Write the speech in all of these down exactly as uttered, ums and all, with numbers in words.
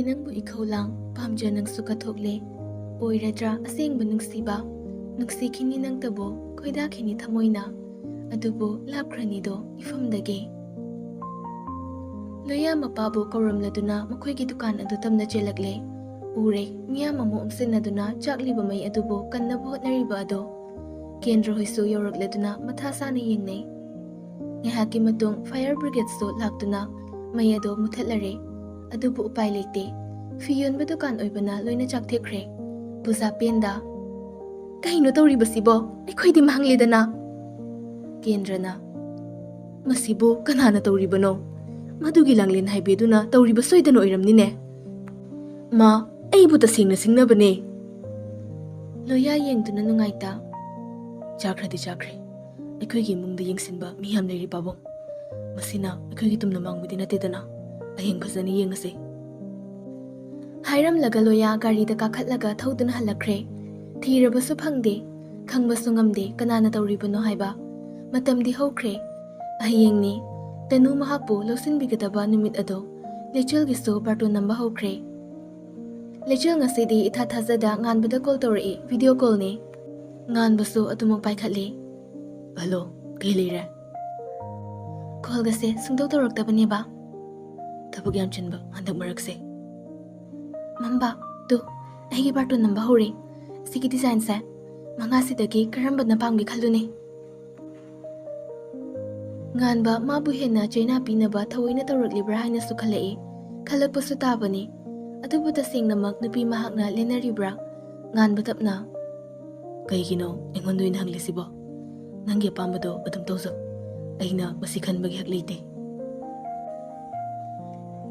ꯅꯪꯕꯨ ꯏꯈꯧ ꯂꯥꯡ ꯄꯥꯝꯖ ꯅꯪꯁꯨ ꯀꯠꯊꯣꯛꯂꯦ꯫ ꯑꯣꯏꯔꯗ꯭ꯔꯥ ꯑꯁꯦꯡꯕ ꯅꯨꯡꯁꯤꯕ? ꯅꯨꯡꯁꯤꯈꯤꯅꯤ ꯅꯪꯇꯕꯨ, ꯈꯣꯏꯗꯥꯈꯤꯅꯤ ꯊꯃꯣꯏꯅ꯫ ꯑꯗꯨꯕꯨ ꯂꯥꯞꯈ꯭ꯔꯅꯤꯗꯣ ꯏꯐꯝꯗꯒꯤ꯫ ꯂꯣꯌꯥ ꯃꯄꯥꯕꯨ ꯀꯧꯔꯝꯂꯗꯨꯅ ꯃꯈꯣꯏꯒꯤ ꯗꯨꯀꯥꯟ ꯑꯗꯨ ꯇꯝꯅ ꯆꯦꯜꯂꯛꯂꯦ꯫ ꯎꯔꯦ, ꯃꯤꯌꯥꯝ ꯑꯃ ꯑꯣꯝꯁꯤꯟꯅꯗꯨꯅ ꯆꯥꯛꯂꯤꯕ ꯃꯩ ꯑꯗꯨꯕꯨ ꯀꯟꯅꯕ ꯍꯣꯠꯅꯔꯤꯕ ꯑꯗꯣ꯫ ꯀꯦꯟꯗ꯭ꯔ ꯍꯣꯏꯁꯨ ꯌꯧꯔꯛꯂꯗꯨꯅ ꯃꯊꯥ ꯁꯥꯅ ꯌꯦꯡꯅꯩ꯫ ꯉꯥꯏꯍꯥꯛꯀꯤ ꯃꯇꯨꯡ fire brigadeꯁꯨ ꯂꯥꯛꯇꯨꯅ ꯃꯩ ꯑꯗꯣ ꯃꯨꯊꯠꯂꯔꯦ꯫ ꯑꯗꯨꯕꯨ ꯎꯄꯥꯏ ꯂꯩꯇꯦ꯫ ꯐꯤ ꯌꯣꯟꯕ ꯗꯨꯀꯥꯟ ꯑꯣꯏꯕꯅ ꯂꯣꯏꯅ ꯆꯥꯛꯊꯦꯛꯈ꯭ꯔꯦ꯫ ꯄꯨꯖꯥ ꯄꯦꯟꯗ, "ꯀꯩꯅꯣ ꯇꯧꯔꯤꯕꯁꯤꯕꯣ? ꯑꯩꯈꯣꯏꯗꯤ ꯃꯥꯡꯂꯦꯗꯅ!" ꯀꯦꯟꯗ꯭ꯔꯅ, "ꯃꯁꯤꯕꯨ ꯀꯅꯥꯅ ꯇꯧꯔꯤꯕꯅꯣ? ꯃꯗꯨꯒꯤ ꯂꯥꯡꯂꯦꯟ ꯍꯥꯏꯕꯤꯗꯨꯅ ꯇꯧꯔꯤꯕ ꯁꯣꯏꯗꯅ ꯑꯣꯏꯔꯝꯅꯤꯅꯦ꯫ ꯃꯥ ꯑꯩꯕꯨ ꯇꯁꯦꯡꯅ ꯁꯤꯡꯅꯕꯅꯦ꯫" ꯂꯣꯌꯥ ꯌꯦꯡꯗꯨꯅ ꯅꯨꯡꯉꯥꯏꯇ, "ꯆꯥꯈ꯭ꯔꯗꯤ ꯆꯥꯈ꯭ꯔꯦ꯫ ꯑꯩꯈꯣꯏꯒꯤ ꯏꯃꯨꯡꯗ ꯌꯦꯡꯁꯤꯟꯕ ꯃꯤ ꯌꯥꯝ ꯂꯩꯔꯤ, ꯄꯥꯕꯨꯡ꯫ ꯃꯁꯤꯅ ꯑꯩꯈꯣꯏꯒꯤ ꯇꯨꯝꯅ ꯃꯥꯡꯕꯗꯤ ꯅꯠꯇꯦꯗꯅ꯫ ꯍꯌꯦꯡ ꯐꯖꯅ ꯌꯦꯡꯉꯁꯤ꯫" ꯍꯥꯏꯔꯝꯂꯒ ꯂꯣꯌꯥ ꯒꯥꯔꯤꯗ ꯀꯥꯈꯠꯂꯒ ꯊꯧꯗꯨꯅ ꯍꯜꯂꯛꯈ꯭ꯔꯦ꯫ ꯊꯤꯔꯕꯁꯨ ꯐꯪꯗꯦ, ꯈꯪꯕꯁꯨ ꯉꯝꯗꯦ ꯀꯅꯥꯅ ꯇꯧꯔꯤꯕꯅꯣ ꯍꯥꯏꯕ꯫ ꯃꯇꯝꯗꯤ ꯍꯧꯈ꯭ꯔꯦ꯫ ꯍꯌꯦꯡꯅꯤ ꯇꯅꯨ ꯃꯍꯥꯛꯄꯨ ꯂꯧꯁꯤꯟꯕꯤꯒꯗꯕ ꯅꯨꯃꯤꯠ ꯑꯗꯣ꯫ ꯂꯩꯆꯤꯜꯒꯤꯁꯨ ꯕꯥꯔꯇꯣꯟ ꯅꯝꯕ ꯍꯧꯈ꯭ꯔꯦ꯫ ꯂꯩꯆꯤꯜ ꯉꯁꯤꯗꯤ ꯏꯊꯥ ꯊꯥꯖꯗ ꯉꯥꯟꯕꯗ call ꯇꯧꯔꯛꯏ, video callꯅꯤ꯫ ꯉꯥꯟꯕꯁꯨ ꯑꯗꯨꯃꯛ ꯄꯥꯏꯈꯠꯂꯤ꯫ "Hello, ꯀꯩ ꯂꯩꯔꯦ?" "Callꯒꯁꯦ ꯁꯨꯡꯇꯧ ꯇꯧꯔꯛꯇꯕꯅꯦꯕ꯫" "ꯊꯕꯛ ꯌꯥꯝ ꯆꯤꯟꯕ ꯍꯟꯗꯛ ꯃꯔꯛꯁꯦ꯫" "ꯃꯝꯕ, ꯇꯨ, ꯑꯩꯒꯤ ꯕꯥꯔꯇꯣꯟ ꯅꯝꯕ ꯍꯧꯔꯦ꯫ ꯁꯤꯒꯤ designꯁꯦ ꯃꯉꯥꯁꯤꯗꯒꯤ ꯀꯔꯝꯕꯅ ꯄꯥꯝꯒꯦ ꯈꯜꯂꯨꯅꯦ꯫" ꯉꯥꯟꯕ ꯃꯥꯕꯨ ꯍꯦꯟꯅ ꯆꯩꯅꯥ ꯄꯤꯅꯕ ꯊꯑꯣꯏꯅ ꯇꯧꯔꯛꯂꯤꯕ꯭ꯔꯥ ꯍꯥꯏꯅꯁꯨ ꯈꯜꯂꯛꯏ꯫ ꯈꯜꯂꯛꯄꯁꯨ ꯇꯥꯕꯅꯤ꯫ ꯑꯗꯨꯕꯨ ꯇꯁꯦꯡꯅꯃꯛ ꯅꯨꯄꯤ ꯃꯍꯥꯛꯅ ꯂꯦꯟꯅꯔꯤꯕ꯭ꯔꯥ? ꯉꯥꯟꯕ ꯇꯞꯅ, "ꯀꯩꯒꯤꯅꯣ ꯑꯩꯉꯣꯟꯗ ꯑꯣꯏꯅ ꯍꯪꯂꯤꯁꯤꯕꯣ? ꯅꯪꯒꯤ ꯑꯄꯥꯝꯕꯗꯣ ꯑꯗꯨꯝ ꯇꯧꯖꯧ꯫ ꯑꯩꯅ ꯃꯁꯤ ꯈꯟꯕꯒꯤ ꯍꯛ ꯂꯩꯇꯦ꯫"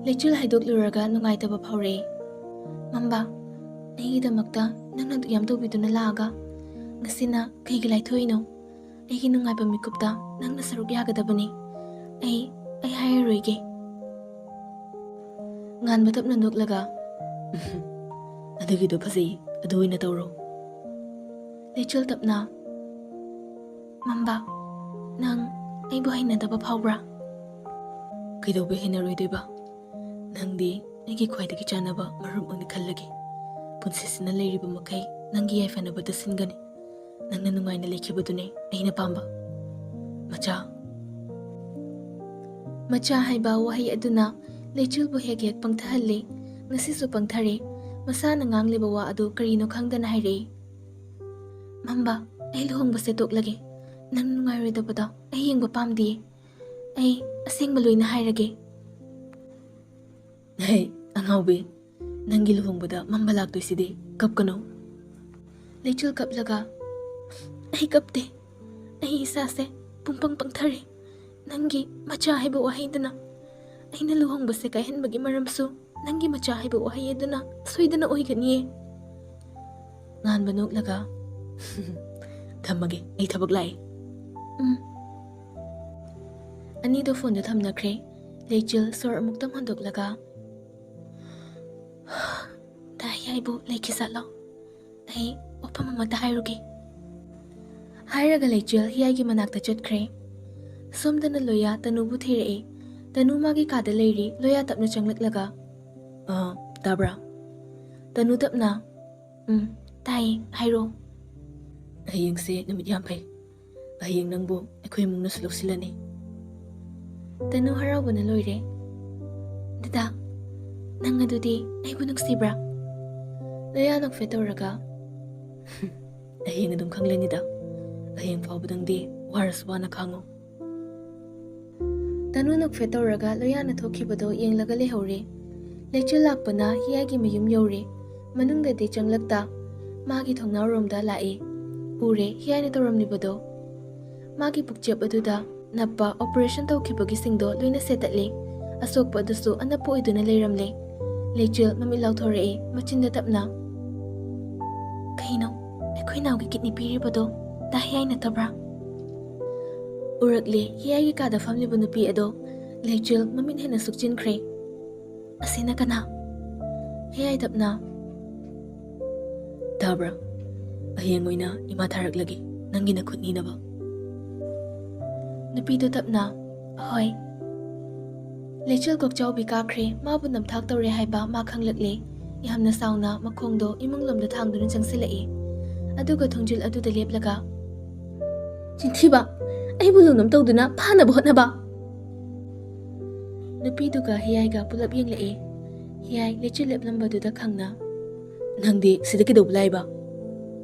ꯂꯩꯆꯤꯜ ꯍꯥꯏꯗꯣꯛꯂꯨꯔꯒ ꯅꯨꯡꯉꯥꯏꯇꯕ ꯐꯥꯎꯔꯛꯏ꯫ "ꯃꯝꯕ, ꯑꯩꯒꯤꯗꯃꯛꯇ ꯅꯪꯅ ꯑꯗꯨꯛ ꯌꯥꯝ ꯇꯧꯕꯤꯗꯨꯅ ꯂꯥꯛꯑꯒ ꯉꯁꯤꯅ ꯀꯩꯒꯤ ꯂꯥꯏꯊꯣꯛꯏꯅꯣ? ꯑꯩꯒꯤ ꯅꯨꯡꯉꯥꯏꯕ ꯃꯤꯀꯨꯞꯇ ꯅꯪꯅ ꯁꯔꯨꯛ ꯌꯥꯒꯗꯕꯅꯤ꯫ ꯑꯩ, ꯑꯩ ꯍꯥꯏꯔꯔꯣꯏꯒꯦ꯫" ꯉꯥꯟꯕ ꯇꯞꯅ ꯅꯣꯛꯂꯒ, "ꯑꯗꯨꯒꯤꯗꯣ ꯐꯖꯩ, ꯑꯗꯨ ꯑꯣꯏꯅ ꯇꯧꯔꯣ꯫" ꯂꯩꯆꯤꯜ ꯇꯞꯅ, "ꯃꯝꯕ, ꯅꯪ ꯑꯩꯕꯨ ꯍꯩꯅꯗꯕ ꯐꯥꯎꯕ꯭ꯔꯥ?" "ꯀꯩꯗꯧꯕꯩ ꯍꯩꯅꯔꯣꯏꯗꯣꯏꯕ? ꯅꯪꯗꯤ ꯑꯩꯒꯤ ꯈ꯭ꯋꯥꯏꯗꯒꯤ ꯆꯥꯟꯅꯕ ꯃꯔꯨꯞ ꯑꯣꯏꯅ ꯈꯜꯂꯒꯦ꯫ ꯄꯨꯟꯁꯤꯁꯤꯅ ꯂꯩꯔꯤꯕ ꯃꯈꯩ ꯅꯪꯒꯤ ꯌꯥꯏꯐꯅꯕꯗ ꯁꯤꯟꯒꯅꯤ꯫ ꯅꯪꯅ ꯅꯨꯡꯉꯥꯏꯅ ꯂꯩꯈꯤꯕꯗꯨꯅꯦ ꯑꯩꯅ ꯄꯥꯝꯕ꯫ ꯃꯆꯥ꯫ ꯃꯆꯥ ꯍꯥꯏꯕ ꯋꯥꯍꯩ ꯑꯗꯨꯅ ꯂꯩꯆꯤꯜꯕꯨ ꯍꯦꯛ ꯍꯦꯛ ꯄꯪꯊꯍꯜꯂꯤ꯫ ꯉꯁꯤꯁꯨ ꯄꯪꯊꯔꯦ꯫ ꯃꯁꯥꯅ ꯉꯥꯡꯂꯤꯕ ꯋꯥ ꯑꯗꯨ ꯀꯔꯤꯅꯣ ꯈꯪꯗꯅ ꯍꯥꯏꯔꯛꯏ꯫ ꯃꯝꯕ, ꯑꯩ ꯂꯨꯍꯣꯡꯕꯁꯦ ꯇꯣꯛꯂꯒꯦ꯫ ꯅꯪ ꯅꯨꯡꯉꯥꯏꯔꯣꯏꯗꯕꯗꯣ ꯑꯩ ꯌꯦꯡꯕ ꯄꯥꯝꯗꯤꯌꯦ꯫ ꯑꯩ ꯑꯁꯦꯡꯕ ꯂꯣꯏꯅ ꯍꯥꯏꯔꯒꯦ꯫ ꯍꯦ, ꯑꯉꯥꯎꯕꯤ, ꯅꯪꯒꯤ ꯂꯨꯍꯣꯡꯕꯗ ꯃꯝꯕ ꯂꯥꯛꯇꯣꯏꯁꯤꯗꯤ꯫ ꯀꯞꯀꯅꯨ꯫ ꯂꯩꯆꯤꯜ ꯀꯞꯂꯒ, ꯑꯩ ꯀꯞꯇꯦ꯫ ꯑꯩ ꯏꯁꯥꯁꯦ ꯄꯨꯡꯄꯪ ꯄꯪꯊꯔꯦ꯫ ꯅꯪꯒꯤ ꯃꯆꯥ ꯍꯥꯏꯕ ꯋꯥꯍꯩꯗꯨꯅ ꯑꯩꯅ ꯂꯨꯍꯣꯡꯕꯁꯦ ꯀꯥꯏꯍꯟꯕꯒꯤ ꯃꯔꯝꯁꯨ ꯅꯪꯒꯤ ꯃꯆꯥ ꯍꯥꯏꯕ ꯋꯥꯍꯩ ꯑꯗꯨꯅ ꯁꯣꯏꯗꯅ ꯑꯣꯏꯒꯅꯤꯌꯦ꯫ ꯉꯥꯟꯕ ꯅꯣꯛꯂꯒ, ꯊꯝꯃꯒꯦ, ꯑꯩ ꯊꯕꯛ ꯂꯥꯛꯑꯦ꯫ ꯎꯝ꯫ ꯑꯅꯤꯗꯣ ꯐꯣꯟꯗꯣ ꯊꯝꯅꯈ꯭ꯔꯦ꯫ ꯂꯩꯆꯤꯜ ꯁꯣꯔ ꯑꯃꯨꯛꯇꯪ ꯍꯣꯟꯗꯣꯛꯂꯒ, ꯗꯥ ꯍꯤꯌꯥꯏꯕꯨ ꯂꯩꯈꯤꯁꯠꯂꯣ꯫ ꯑꯩ ꯋꯥꯐꯝ ꯑꯃꯇ ꯍꯥꯏꯔꯨꯒꯦ꯫ ꯍꯥꯏꯔꯒ ꯂꯩꯆꯤꯜ ꯍꯤꯌꯥꯏꯒꯤ ꯃꯅꯥꯛꯇ ꯆꯠꯈ꯭ꯔꯦ꯫ ꯁꯣꯝꯗꯅ ꯂꯣꯌꯥ ꯇꯅꯨꯕꯨ ꯊꯤꯔꯛꯏ꯫ ꯇꯅꯨ ꯃꯥꯒꯤ ꯀꯥꯗ ꯂꯩꯔꯤ꯫ ꯂꯣꯌꯥ ꯇꯞꯅ ꯆꯪꯂꯛꯂꯒ, "ꯑ, ꯇꯥꯕ꯭ꯔꯥ?" ꯇꯅꯨ ꯇꯞꯅ, "ꯎꯝ, ꯇꯥꯏꯌꯦ, ꯍꯥꯏꯔꯣ꯫" "ꯍꯌꯦꯡꯁꯦ ꯅꯨꯃꯤꯠ ꯌꯥꯝ ꯐꯩ꯫ ꯍꯌꯦꯡ ꯅꯪꯕꯨ ꯑꯩꯈꯣꯏ ꯏꯃꯨꯡꯅꯁꯨ ꯂꯧꯁꯤꯜꯂꯅꯤ꯫" ꯇꯅꯨ ꯍꯔꯥꯎꯕꯅ ꯂꯣꯏꯔꯦ꯫ "ꯗꯗꯥ, ꯅꯪ ꯑꯗꯨꯗꯤ ꯑꯩꯕꯨ ꯅꯨꯡꯁꯤꯕ꯭ꯔꯥ?" ꯂꯣꯌꯥ ꯅꯣꯛꯐꯦꯠ ꯇꯧꯔꯒ, "ꯍꯌꯦꯡ ꯑꯗꯨꯝ ꯈꯪꯂꯅꯤꯗ꯫ ꯍꯌꯦꯡ ꯐꯥꯎꯕꯗꯪꯗꯤ ꯋꯥꯔꯁꯨ ꯋꯥꯅ ꯈꯥꯡꯉꯨ꯫" ꯇꯅꯨ ꯅꯣꯛꯐꯦꯠ ꯇꯧꯔꯒ ꯂꯣꯌꯥꯅ ꯊꯣꯛꯈꯤꯕꯗꯣ ꯌꯦꯡꯂꯒ ꯂꯩꯍꯧꯔꯦ꯫ ꯂꯩꯆꯤꯜ ꯂꯥꯛꯄꯅ ꯍꯤꯌꯥꯏꯒꯤ ꯃꯌꯨꯝ ꯌꯧꯔꯦ꯫ ꯃꯅꯨꯡꯗꯗꯤ ꯆꯪꯂꯛꯇ ꯃꯥꯒꯤ ꯊꯣꯡꯅꯥꯎꯔꯣꯝꯗ ꯂꯥꯛꯏ꯫ ꯎꯔꯦ ꯍꯤꯌꯥꯏꯅ ꯇꯧꯔꯝꯂꯤꯕꯗꯣ꯫ ꯃꯥꯒꯤ ꯄꯨꯛꯆꯦꯞ ꯑꯗꯨꯗ ꯅꯞꯄ ꯑꯣꯄꯔꯦꯁꯟ ꯇꯧꯈꯤꯕꯒꯤꯁꯤꯡꯗꯣ ꯂꯣꯏꯅ ꯁꯦꯠꯇꯠꯂꯤ꯫ ꯑꯁꯣꯛꯄ ꯑꯗꯨꯁꯨ ꯑꯅꯞꯄ ꯑꯣꯏꯗꯨꯅ ꯂꯩꯔꯝꯂꯦ꯫ ꯂꯩꯆꯤꯜ ꯃꯃꯤꯠ ꯂꯥꯎꯊꯣꯔꯛꯏ, ꯃꯆꯤꯟꯗ ꯇꯞꯅ, "ꯀꯩꯅꯣ? ꯑꯩꯈꯣꯏ ꯅꯥꯎꯒꯤ ꯀꯤꯠꯅꯤ ꯄꯤꯔꯤꯕꯗꯣ ꯗꯥ ꯍꯤꯌꯥꯏ ꯅꯠꯇꯕ꯭ꯔꯥ?" ꯎꯔꯛꯂꯦ ꯍꯤꯌꯥꯏꯒꯤ ꯀꯥꯗ ꯐꯝꯂꯤꯕ ꯅꯨꯄꯤ ꯑꯗꯣ꯫ ꯂꯩꯆꯤꯜ ꯃꯃꯤꯠ ꯍꯦꯟꯅ ꯁꯨꯛꯆꯤꯟꯈ꯭ꯔꯦ꯫ "ꯑꯁꯤꯅ ꯀꯅꯥ?" ꯍꯤꯌꯥꯏ ꯇꯞꯅ, "ꯇꯥꯕ꯭ꯔꯥ? ꯍꯌꯦꯡ ꯑꯣꯏꯅ ꯏꯃꯥ ꯊꯥꯔꯛꯂꯒꯦ, ꯅꯪꯒꯤ ꯅꯈꯨꯠ ꯅꯤꯅꯕ꯫" ꯅꯨꯄꯤꯗꯨ ꯇꯞꯅ, "ꯍꯣꯏ꯫" ꯂꯩꯆꯤꯜ ꯀꯣꯛꯆꯥꯎꯕꯤ ꯀꯥꯈ꯭ꯔꯦ, ꯃꯥꯕꯨ ꯅꯝꯊꯥꯛ ꯇꯧꯔꯦ ꯍꯥꯏꯕ ꯃꯥ ꯈꯪꯂꯛꯂꯦ꯫ ꯌꯥꯝꯅ ꯁꯥꯎꯅ ꯃꯈꯣꯡꯗꯣ ꯏꯃꯨꯡ ꯂꯣꯝꯗ ꯊꯥꯡꯗꯨꯅ ꯆꯪꯁꯤꯜꯂꯛꯏ꯫ ꯑꯗꯨꯒ ꯊꯣꯡꯖꯤꯜ ꯑꯗꯨꯗ ꯂꯦꯞꯂꯒ, "ꯆꯤꯟꯊꯤꯕ! ꯑꯩꯕꯨ ꯂꯧꯅꯝ ꯇꯧꯗꯨꯅ ꯐꯥꯅꯕ ꯍꯣꯠꯅꯕ!" ꯅꯨꯄꯤꯗꯨꯒ ꯍꯤꯌꯥꯏꯒ ꯄꯨꯂꯞ ꯌꯦꯡꯂꯛꯏ꯫ ꯍꯤꯌꯥꯏ ꯂꯩꯆꯤꯜ ꯂꯦꯞꯂꯝꯕꯗꯨꯗ ꯈꯪꯅ, "ꯅꯪꯗꯤ ꯁꯤꯗ ꯀꯩꯗꯧꯕ ꯂꯥꯛꯏꯕ?"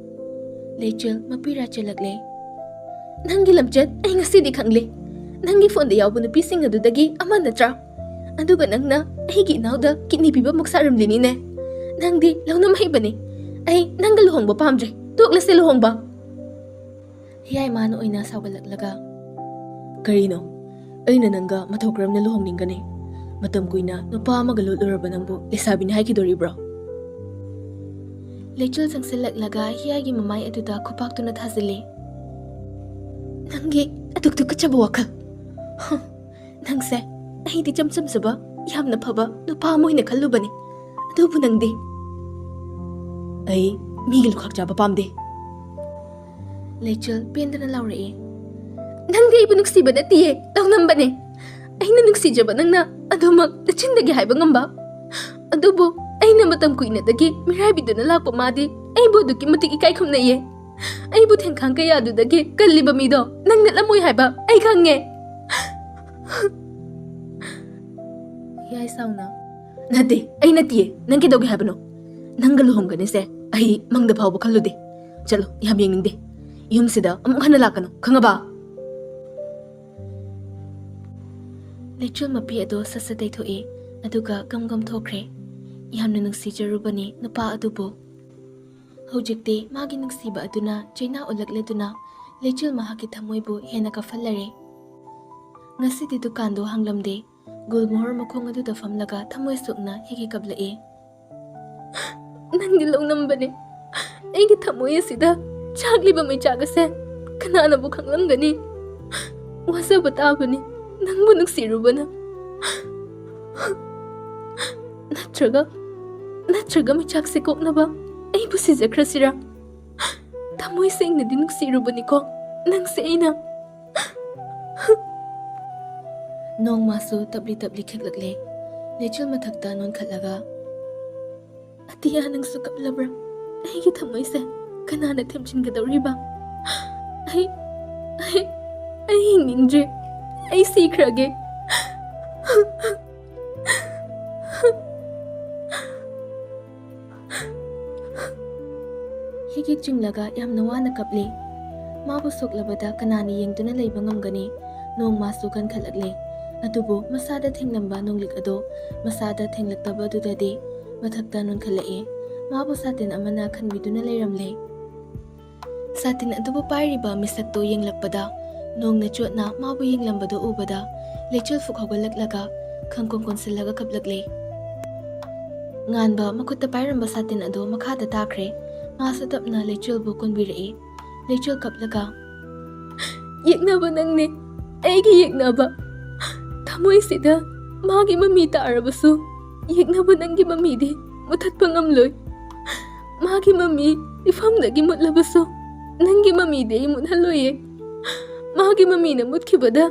ꯂꯩꯆꯤꯜ ꯃꯄꯤꯔꯥ ꯆꯦꯜꯂꯛꯂꯦ꯫ "ꯅꯪꯒꯤ ꯂꯝꯆꯠ ꯑꯩ ꯉꯁꯤꯗꯤ ꯈꯪꯂꯦ꯫ ꯅꯪꯒꯤ ꯐꯣꯟꯗ ꯌꯥꯎꯕ ꯅꯨꯄꯤꯁꯤꯡ ꯑꯗꯨꯗꯒꯤ ꯑꯃ ꯅꯠꯇ꯭ꯔꯥ? ꯑꯗꯨꯒ ꯅꯪꯅ ꯑꯩꯒꯤ ꯏꯅꯥꯎꯗ ꯀꯤꯗꯅꯤ ꯄꯤꯕ ꯑꯃꯨꯛ ꯁꯥꯔꯝꯂꯤꯅꯤꯅꯦ꯫ ꯅꯪꯗꯤ ꯂꯧꯅꯝ ꯍꯩꯕꯅꯤ꯫ ꯑꯩ ꯅꯪꯒ ꯂꯨꯍꯣꯡꯕ ꯄꯥꯝꯗ꯭ꯔꯦ꯫ ꯇꯣꯛꯂꯁꯦ ꯂꯨꯍꯣꯡꯕ!" ꯍꯤꯌꯥꯏ ꯃꯥꯅ ꯑꯣꯏꯅ ꯁꯥꯎꯒꯠꯂꯛꯂꯒ, "ꯀꯔꯤꯅꯣ? ꯑꯩꯅ ꯅꯪꯒ ꯃꯇꯧ ꯀꯔꯝꯅ ꯂꯨꯍꯣꯡꯅꯤꯡꯒꯅꯤ? ꯃꯇꯝ ꯀꯨꯏꯅ ꯅꯨꯄꯥ ꯑꯃꯒ ꯂꯣꯠꯂꯨꯔꯕ ꯅꯪꯕꯨ ꯂꯩꯁꯥꯕꯤꯅꯤ ꯍꯥꯏꯈꯤꯗꯣꯔꯤꯕ꯭ꯔꯣ?" ꯂꯩꯆꯤꯜ ꯆꯪꯁꯤꯜꯂꯛꯂꯒ ꯍꯤꯌꯥꯏꯒꯤ ꯃꯃꯥꯏ ꯑꯗꯨꯗ ꯈꯨꯄꯥꯛꯇꯨꯅ ꯊꯥꯖꯤꯜꯂꯤ꯫ "ꯅꯪꯒꯤ ꯑꯗꯨꯛ ꯇꯨꯀꯠꯆꯕ ꯋꯥꯈꯜ! ꯍ! ꯅꯪꯁꯦ ꯑꯩꯗꯤ ꯏꯆꯝ ꯆꯝꯖꯕ, ꯌꯥꯝꯅ ꯐꯕ ꯅꯨꯄꯥ ꯑꯃ ꯑꯣꯏꯅ ꯈꯜꯂꯨꯕꯅꯤ꯫ ꯑꯗꯨꯕꯨ ꯅꯪꯗꯤ!" "ꯑꯩ ꯃꯤꯒꯤ ꯂꯨꯈꯥꯛ ꯆꯥꯕ ꯄꯥꯝꯗꯦ!" ꯂꯩꯆꯤꯜ ꯄꯦꯟꯗꯅ ꯂꯥꯎꯔꯛꯏ꯫ "ꯅꯪꯗꯤ ꯑꯩꯕꯨ ꯅꯨꯡꯁꯤꯕ ꯅꯠꯇꯤꯌꯦ, ꯂꯧꯅꯝꯕꯅꯦ꯫ ꯑꯩꯅ ꯅꯨꯡꯁꯤꯖꯕ ꯅꯪꯅ ꯑꯗꯨꯃꯛ ꯅꯆꯤꯟꯗꯒꯤ ꯍꯥꯏꯕ ꯉꯝꯕ? ꯑꯗꯨꯕꯨ ꯑꯩꯅ ꯃꯇꯝ ꯀꯨꯏꯅꯗꯒꯤ ꯃꯤꯔꯥꯏꯕꯤꯗꯨꯅ ꯂꯥꯛꯄ ꯃꯥꯗꯤ ꯑꯩꯕꯨ ꯑꯗꯨꯛꯀꯤ ꯃꯇꯤꯛ ꯏꯀꯥꯏ ꯈꯨꯝꯅꯩꯌꯦ꯫ ꯑꯩꯕꯨ ꯊꯦꯡꯈꯥꯡ ꯀꯌꯥꯗꯨꯗꯒꯤ ꯀꯜꯂꯤꯕ ꯃꯤꯗꯣ ꯅꯪ ꯅꯠꯂꯝꯃꯣꯏ ꯍꯥꯏꯕ ꯑꯩ ꯈꯪꯉꯦ!" ꯍꯤꯌꯥꯏ ꯁꯥꯎꯅ, "ꯅꯠꯇꯦ, ꯑꯩ ꯅꯠꯇꯤꯌꯦ꯫ ꯅꯪ ꯀꯩꯗꯧꯒꯦ ꯍꯥꯏꯕꯅꯣ? ꯅꯪꯒ ꯂꯨꯍꯣꯡꯒꯅꯤꯁꯦ ꯑꯩ ꯃꯪꯗ ꯐꯥꯎꯕ ꯈꯜꯂꯨꯗꯦ꯫ ꯆꯠꯂꯣ, ꯌꯥꯝ ꯌꯦꯡꯅꯤꯡꯗꯦ꯫ ꯌꯨꯝꯁꯤꯗ ꯑꯃꯨꯛ ꯍꯟꯅ ꯂꯥꯛꯀꯅꯨ, ꯈꯪꯉꯕ?" ꯂꯩꯆꯤꯜ ꯃꯄꯤ ꯑꯗꯣ ꯁꯠ ꯁꯠ ꯇꯩꯊꯣꯛꯏ, ꯑꯗꯨꯒ ꯒꯝ ꯒꯝ ꯊꯣꯛꯈ꯭ꯔꯦ꯫ ꯌꯥꯝꯅ ꯅꯨꯡꯁꯤꯖꯔꯨꯕꯅꯤ ꯅꯨꯄꯥ ꯑꯗꯨꯕꯨ꯫ ꯍꯧꯖꯤꯛꯇꯤ ꯃꯥꯒꯤ ꯅꯨꯡꯁꯤꯕ ꯑꯗꯨꯅ ꯆꯩꯅꯥ ꯑꯣꯜꯂꯛꯂꯗꯨꯅ ꯂꯩꯆꯤꯜ ꯃꯍꯥꯛꯀꯤ ꯊꯃꯣꯏꯕꯨ ꯍꯦꯟꯅ ꯀꯥꯞꯍꯜꯂꯔꯦ꯫ ꯉꯁꯤꯗꯤ ꯗꯨꯀꯥꯟꯗꯣ ꯍꯥꯡꯂꯝꯗꯦ꯫ ꯒꯨꯜꯃꯣꯍꯣꯔ ꯃꯈꯣꯡ ꯑꯗꯨꯗ ꯐꯝꯂꯒ ꯊꯃꯣꯏ ꯁꯣꯛꯅ ꯍꯤꯒꯤ ꯀꯞꯂꯛꯏ꯫ "ꯅꯪꯗꯤ ꯂꯧꯅꯝꯕꯅꯦ꯫ ꯑꯩꯒꯤ ꯊꯃꯣꯏ ꯑꯁꯤꯗ ꯆꯥꯛꯂꯤꯕ ꯃꯩꯆꯥꯛ ꯑꯁꯦ ꯀꯅꯥꯅꯕꯨ ꯈꯪꯂꯝꯒꯅꯤ? ꯋꯥꯖꯕ ꯇꯥꯕꯅꯤ ꯅꯪꯕꯨ ꯅꯨꯡꯁꯤꯔꯨꯕꯅ꯫ ꯅꯠꯇ꯭ꯔꯒ, ꯅꯠꯇ꯭ꯔꯒ ꯃꯩꯆꯥꯛꯁꯦ ꯀꯣꯛꯅꯕ ꯑꯩꯕꯨ ꯁꯤꯖꯈ꯭ꯔꯁꯤꯔꯥ? ꯊꯃꯣꯏ ꯁꯦꯡꯅꯗꯤ ꯅꯨꯡꯁꯤꯔꯨꯕꯅꯤꯀꯣ ꯅꯪꯁꯦ ꯑꯩꯅ꯫" ꯅꯣꯡꯃꯁꯨ ꯇꯞꯂꯤ ꯇꯞꯂꯤ ꯈꯤꯛꯂꯛꯂꯦ꯫ ꯂꯩꯆꯤꯜ ꯃꯊꯛꯇ ꯅꯣꯟꯈꯠꯂꯒ, "ꯑꯇꯤꯌꯥ, ꯅꯪꯁꯨ ꯀꯞꯂꯕ꯭ꯔꯥ? ꯑꯩꯒꯤ ꯊꯃꯣꯏꯁꯦ ꯀꯅꯥꯅ ꯊꯦꯝꯖꯤꯟꯒꯗꯧꯔꯤꯕ? ꯑꯩ, ꯑꯩ, ꯑꯩ ꯍꯤꯡꯅꯤꯡꯗ꯭ꯔꯦ꯫ ꯑꯩ ꯁꯤꯈ꯭ꯔꯒꯦ꯫" ꯍꯤꯛ ꯍꯤꯛ ꯆꯤꯡꯂꯒ ꯌꯥꯝꯅ ꯋꯥꯅ ꯀꯞꯂꯤ꯫ ꯃꯥꯕꯨ ꯁꯣꯛꯂꯕꯗ ꯀꯅꯥꯅ ꯌꯦꯡꯗꯨꯅ ꯂꯩꯕ ꯉꯝꯒꯅꯤ? ꯅꯣꯡꯃꯁꯨ ꯀꯟꯈꯠꯂꯛꯂꯦ꯫ ꯑꯗꯨꯕꯨ ꯃꯁꯥꯗ ꯊꯦꯡꯂꯝꯕ ꯅꯣꯡꯂꯤꯛ ꯑꯗꯣ ꯃꯁꯥꯗ ꯊꯦꯡꯂꯛꯇꯕꯗꯨꯗꯗꯤ ꯃꯊꯛꯇ ꯅꯣꯟꯈꯠꯂꯛꯏ꯫ ꯃꯥꯕꯨ ꯁꯥꯇꯤꯟ ꯑꯃꯅ ꯈꯟꯕꯤꯗꯨꯅ ꯂꯩꯔꯝꯂꯦ꯫ ꯁꯥꯇꯤꯟ ꯑꯗꯨꯕꯨ ꯄꯥꯏꯔꯤꯕ ꯃꯤꯁꯛꯇꯨ ꯌꯦꯡꯂꯛꯄꯗ, ꯅꯣꯡꯅ ꯆꯣꯠꯅ ꯃꯥꯕꯨ ꯌꯦꯡꯂꯝꯕꯗꯨ ꯎꯕꯗ, ꯂꯩꯆꯤꯜ ꯐꯨꯛ ꯍꯧꯒꯠꯂꯛꯂꯒ ꯈꯪꯀꯣꯟ ꯀꯣꯟꯁꯤꯜꯂꯒ ꯀꯞꯂꯛꯂꯦ꯫ ꯉꯥꯟꯕ ꯃꯈꯨꯠꯇ ꯄꯥꯏꯔꯝꯕ ꯁꯥꯇꯤꯟ ꯑꯗꯨ ꯃꯈꯥꯗ ꯇꯥꯈ꯭ꯔꯦ꯫ ꯃꯥꯁꯨ ꯇꯞꯅ ꯂꯩꯆꯤꯜꯕꯨ ꯀꯣꯟꯕꯤꯔꯛꯏ꯫ ꯂꯩꯆꯤꯜ ꯀꯞꯂꯒ, "ꯌꯦꯛꯅꯕ ꯅꯪꯅꯦ, ꯑꯩꯒꯤ ꯌꯦꯛꯅꯕ꯫ ꯊꯃꯣꯏꯁꯤꯗ ꯃꯥꯒꯤ ꯃꯃꯤ ꯇꯥꯔꯕꯁꯨ, ꯌꯦꯛꯅꯕ ꯅꯪꯒꯤ ꯃꯃꯤꯗꯤ ꯃꯨꯊꯠꯄ ꯉꯝꯂꯣꯏ꯫ ꯃꯥꯒꯤ ꯃꯃꯤ ꯃꯤꯐꯝꯗꯒꯤ ꯃꯨꯠꯂꯕꯁꯨ, ꯅꯪꯒꯤ ꯃꯃꯤꯗꯤ ꯑꯩ ꯃꯨꯠꯍꯜꯂꯣꯏꯌꯦ꯫ ꯃꯥꯒꯤ ꯃꯃꯤꯅ ꯃꯨꯠꯈꯤꯕꯗ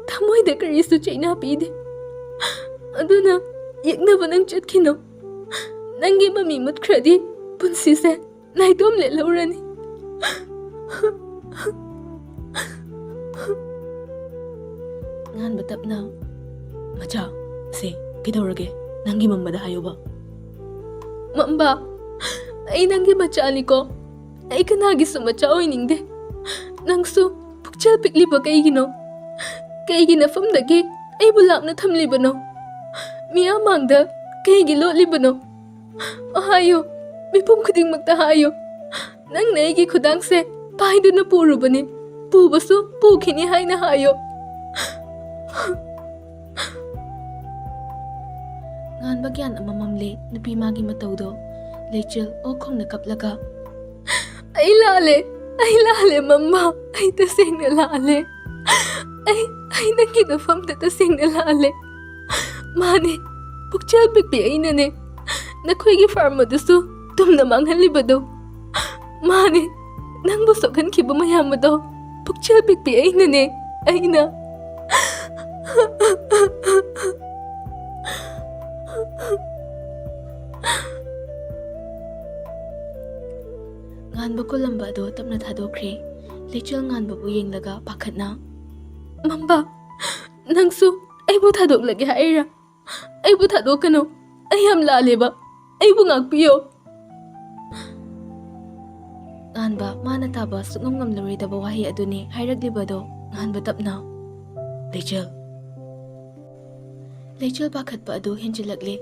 ꯊꯃꯣꯏꯗ ꯀꯔꯤꯁꯨ ꯆꯩꯅꯥ ꯄꯤꯗꯦ꯫ ꯑꯗꯨꯅ ꯌꯦꯛꯅꯕ ꯅꯪ ꯆꯠꯈꯤꯅꯨ꯫ ꯅꯪꯒꯤ ꯃꯃꯤ ꯃꯨꯠꯈ꯭ꯔꯗꯤ ꯄꯨꯟꯁꯤꯁꯦ ꯅꯥꯏꯇꯣꯝ ꯂꯦꯜꯍꯧꯔꯅꯤ꯫" ꯉꯥꯟꯕ ꯇꯞꯅ, "ꯃꯆꯥ, ꯁꯦ, ꯀꯩꯗꯧꯔꯒꯦ? ꯅꯪꯒꯤ ꯃꯝꯕꯗ ꯍꯥꯏꯌꯣꯕ꯫" "ꯃꯝꯕ, ꯑꯩ ꯅꯪꯒꯤ ꯃꯆꯥꯅꯤꯀꯣ꯫ ꯑꯩ ꯀꯅꯥꯒꯤꯁꯨ ꯃꯆꯥ ꯑꯣꯏꯅꯤꯡꯗꯦ꯫ ꯅꯪꯁꯨ ꯄꯨꯛꯆꯦꯜ ꯄꯤꯛꯂꯤꯕ ꯀꯩꯒꯤꯅꯣ? ꯀꯩꯒꯤ ꯅꯐꯝꯗꯒꯤ ꯑꯩꯕꯨ ꯂꯥꯞꯅ ꯊꯝꯂꯤꯕꯅꯣ? ꯃꯤꯌꯥꯝ ꯃꯥꯡꯗ ꯀꯩꯒꯤ ꯂꯣꯠꯂꯤꯕꯅꯣ? ꯍꯥꯏꯌꯨ, ꯃꯤꯄꯨꯝ ꯈꯨꯗꯤꯡꯃꯛꯇ ꯍꯥꯏꯌꯨ꯫ ꯅꯪꯅ ꯑꯩꯒꯤ ꯈꯨꯗꯥꯡꯁꯦ ꯄꯥꯏꯗꯨꯅ ꯄꯨꯔꯨꯕꯅꯤ, ꯄꯨꯕꯁꯨ ꯄꯨꯈꯤꯅꯤ ꯍꯥꯏꯅ ꯍꯥꯏꯌꯨ꯫" ꯉꯥꯟꯕ ꯒ꯭ꯌꯥꯟ ꯑꯃ ꯃꯝꯂꯦ ꯅꯨꯄꯤ ꯃꯥꯒꯤ ꯃꯇꯧꯗꯣ꯫ ꯂꯩꯆꯤꯜ ꯑꯣꯛ ꯈꯣꯡꯅ ꯀꯞꯂꯒ, "ꯑꯩ ꯂꯥꯜꯂꯦ, ꯑꯩ ꯂꯥꯜꯂꯦ ꯃꯝꯕ, ꯑꯩ ꯇꯁꯦꯡꯅ ꯂꯥꯜꯂꯦ꯫ ꯑꯩ, ꯑꯩ ꯅꯪꯒꯤ ꯅꯐꯝꯗ ꯇꯁꯦꯡꯅ ꯂꯥꯜꯂꯦ꯫ ꯃꯥꯅꯦ, ꯄꯨꯛꯆꯦꯜ ꯄꯤꯛꯄꯤ ꯑꯩꯅꯅꯦ ꯅꯈꯣꯏꯒꯤ ꯐꯥꯔꯝ ꯑꯗꯨꯁꯨ ꯇꯨꯝꯅ ꯃꯥꯡꯍꯜꯂꯤꯕꯗꯣ꯫ ꯃꯥꯅꯦ, ꯅꯪꯕꯨ ꯁꯣꯛꯍꯟꯈꯤꯕ ꯃꯌꯥꯝ ꯑꯗꯣ ꯄꯨꯛꯆꯦꯜ ꯄꯤꯛꯄꯤ ꯑꯩꯅꯅꯦ, ꯑꯩꯅ꯫" ꯉꯥꯟꯕ ꯀꯣꯜꯂꯝꯕ ꯑꯗꯨ ꯇꯞꯅ ꯊꯥꯗꯣꯛꯈ꯭ꯔꯦ꯫ ꯂꯩꯆꯤꯜ ꯉꯥꯟꯕꯕꯨ ꯌꯦꯡꯂꯒ ꯄꯥꯈꯠꯅ, "ꯃꯝꯕ, ꯅꯪꯁꯨ ꯑꯩꯕꯨ ꯊꯥꯗꯣꯛꯂꯒꯦ ꯍꯥꯏꯔꯤꯔꯥ? ꯑꯩꯕꯨ ꯊꯥꯗꯣꯛꯀꯅꯨ꯫ ꯑꯩ ꯌꯥꯝ ꯂꯥꯜꯂꯦꯕ꯫ ꯑꯩꯕꯨ ꯉꯥꯛꯄꯤꯌꯣ꯫" ꯉꯥꯟꯕ ꯃꯥꯅ ꯇꯥꯕ ꯁꯨꯛꯉꯝ ꯉꯝꯂꯔꯣꯏꯗꯕ ꯋꯥꯍꯩ ꯑꯗꯨꯅꯤ ꯍꯥꯏꯔꯛꯂꯤꯕꯗꯣ꯫ ꯉꯥꯟꯕ ꯇꯞꯅ, "ꯂꯩꯆꯤꯜ꯫" ꯂꯩꯆꯤꯜ ꯄꯥꯈꯠꯄ ꯑꯗꯨ ꯍꯦꯟꯖꯤꯜꯂꯛꯂꯦ꯫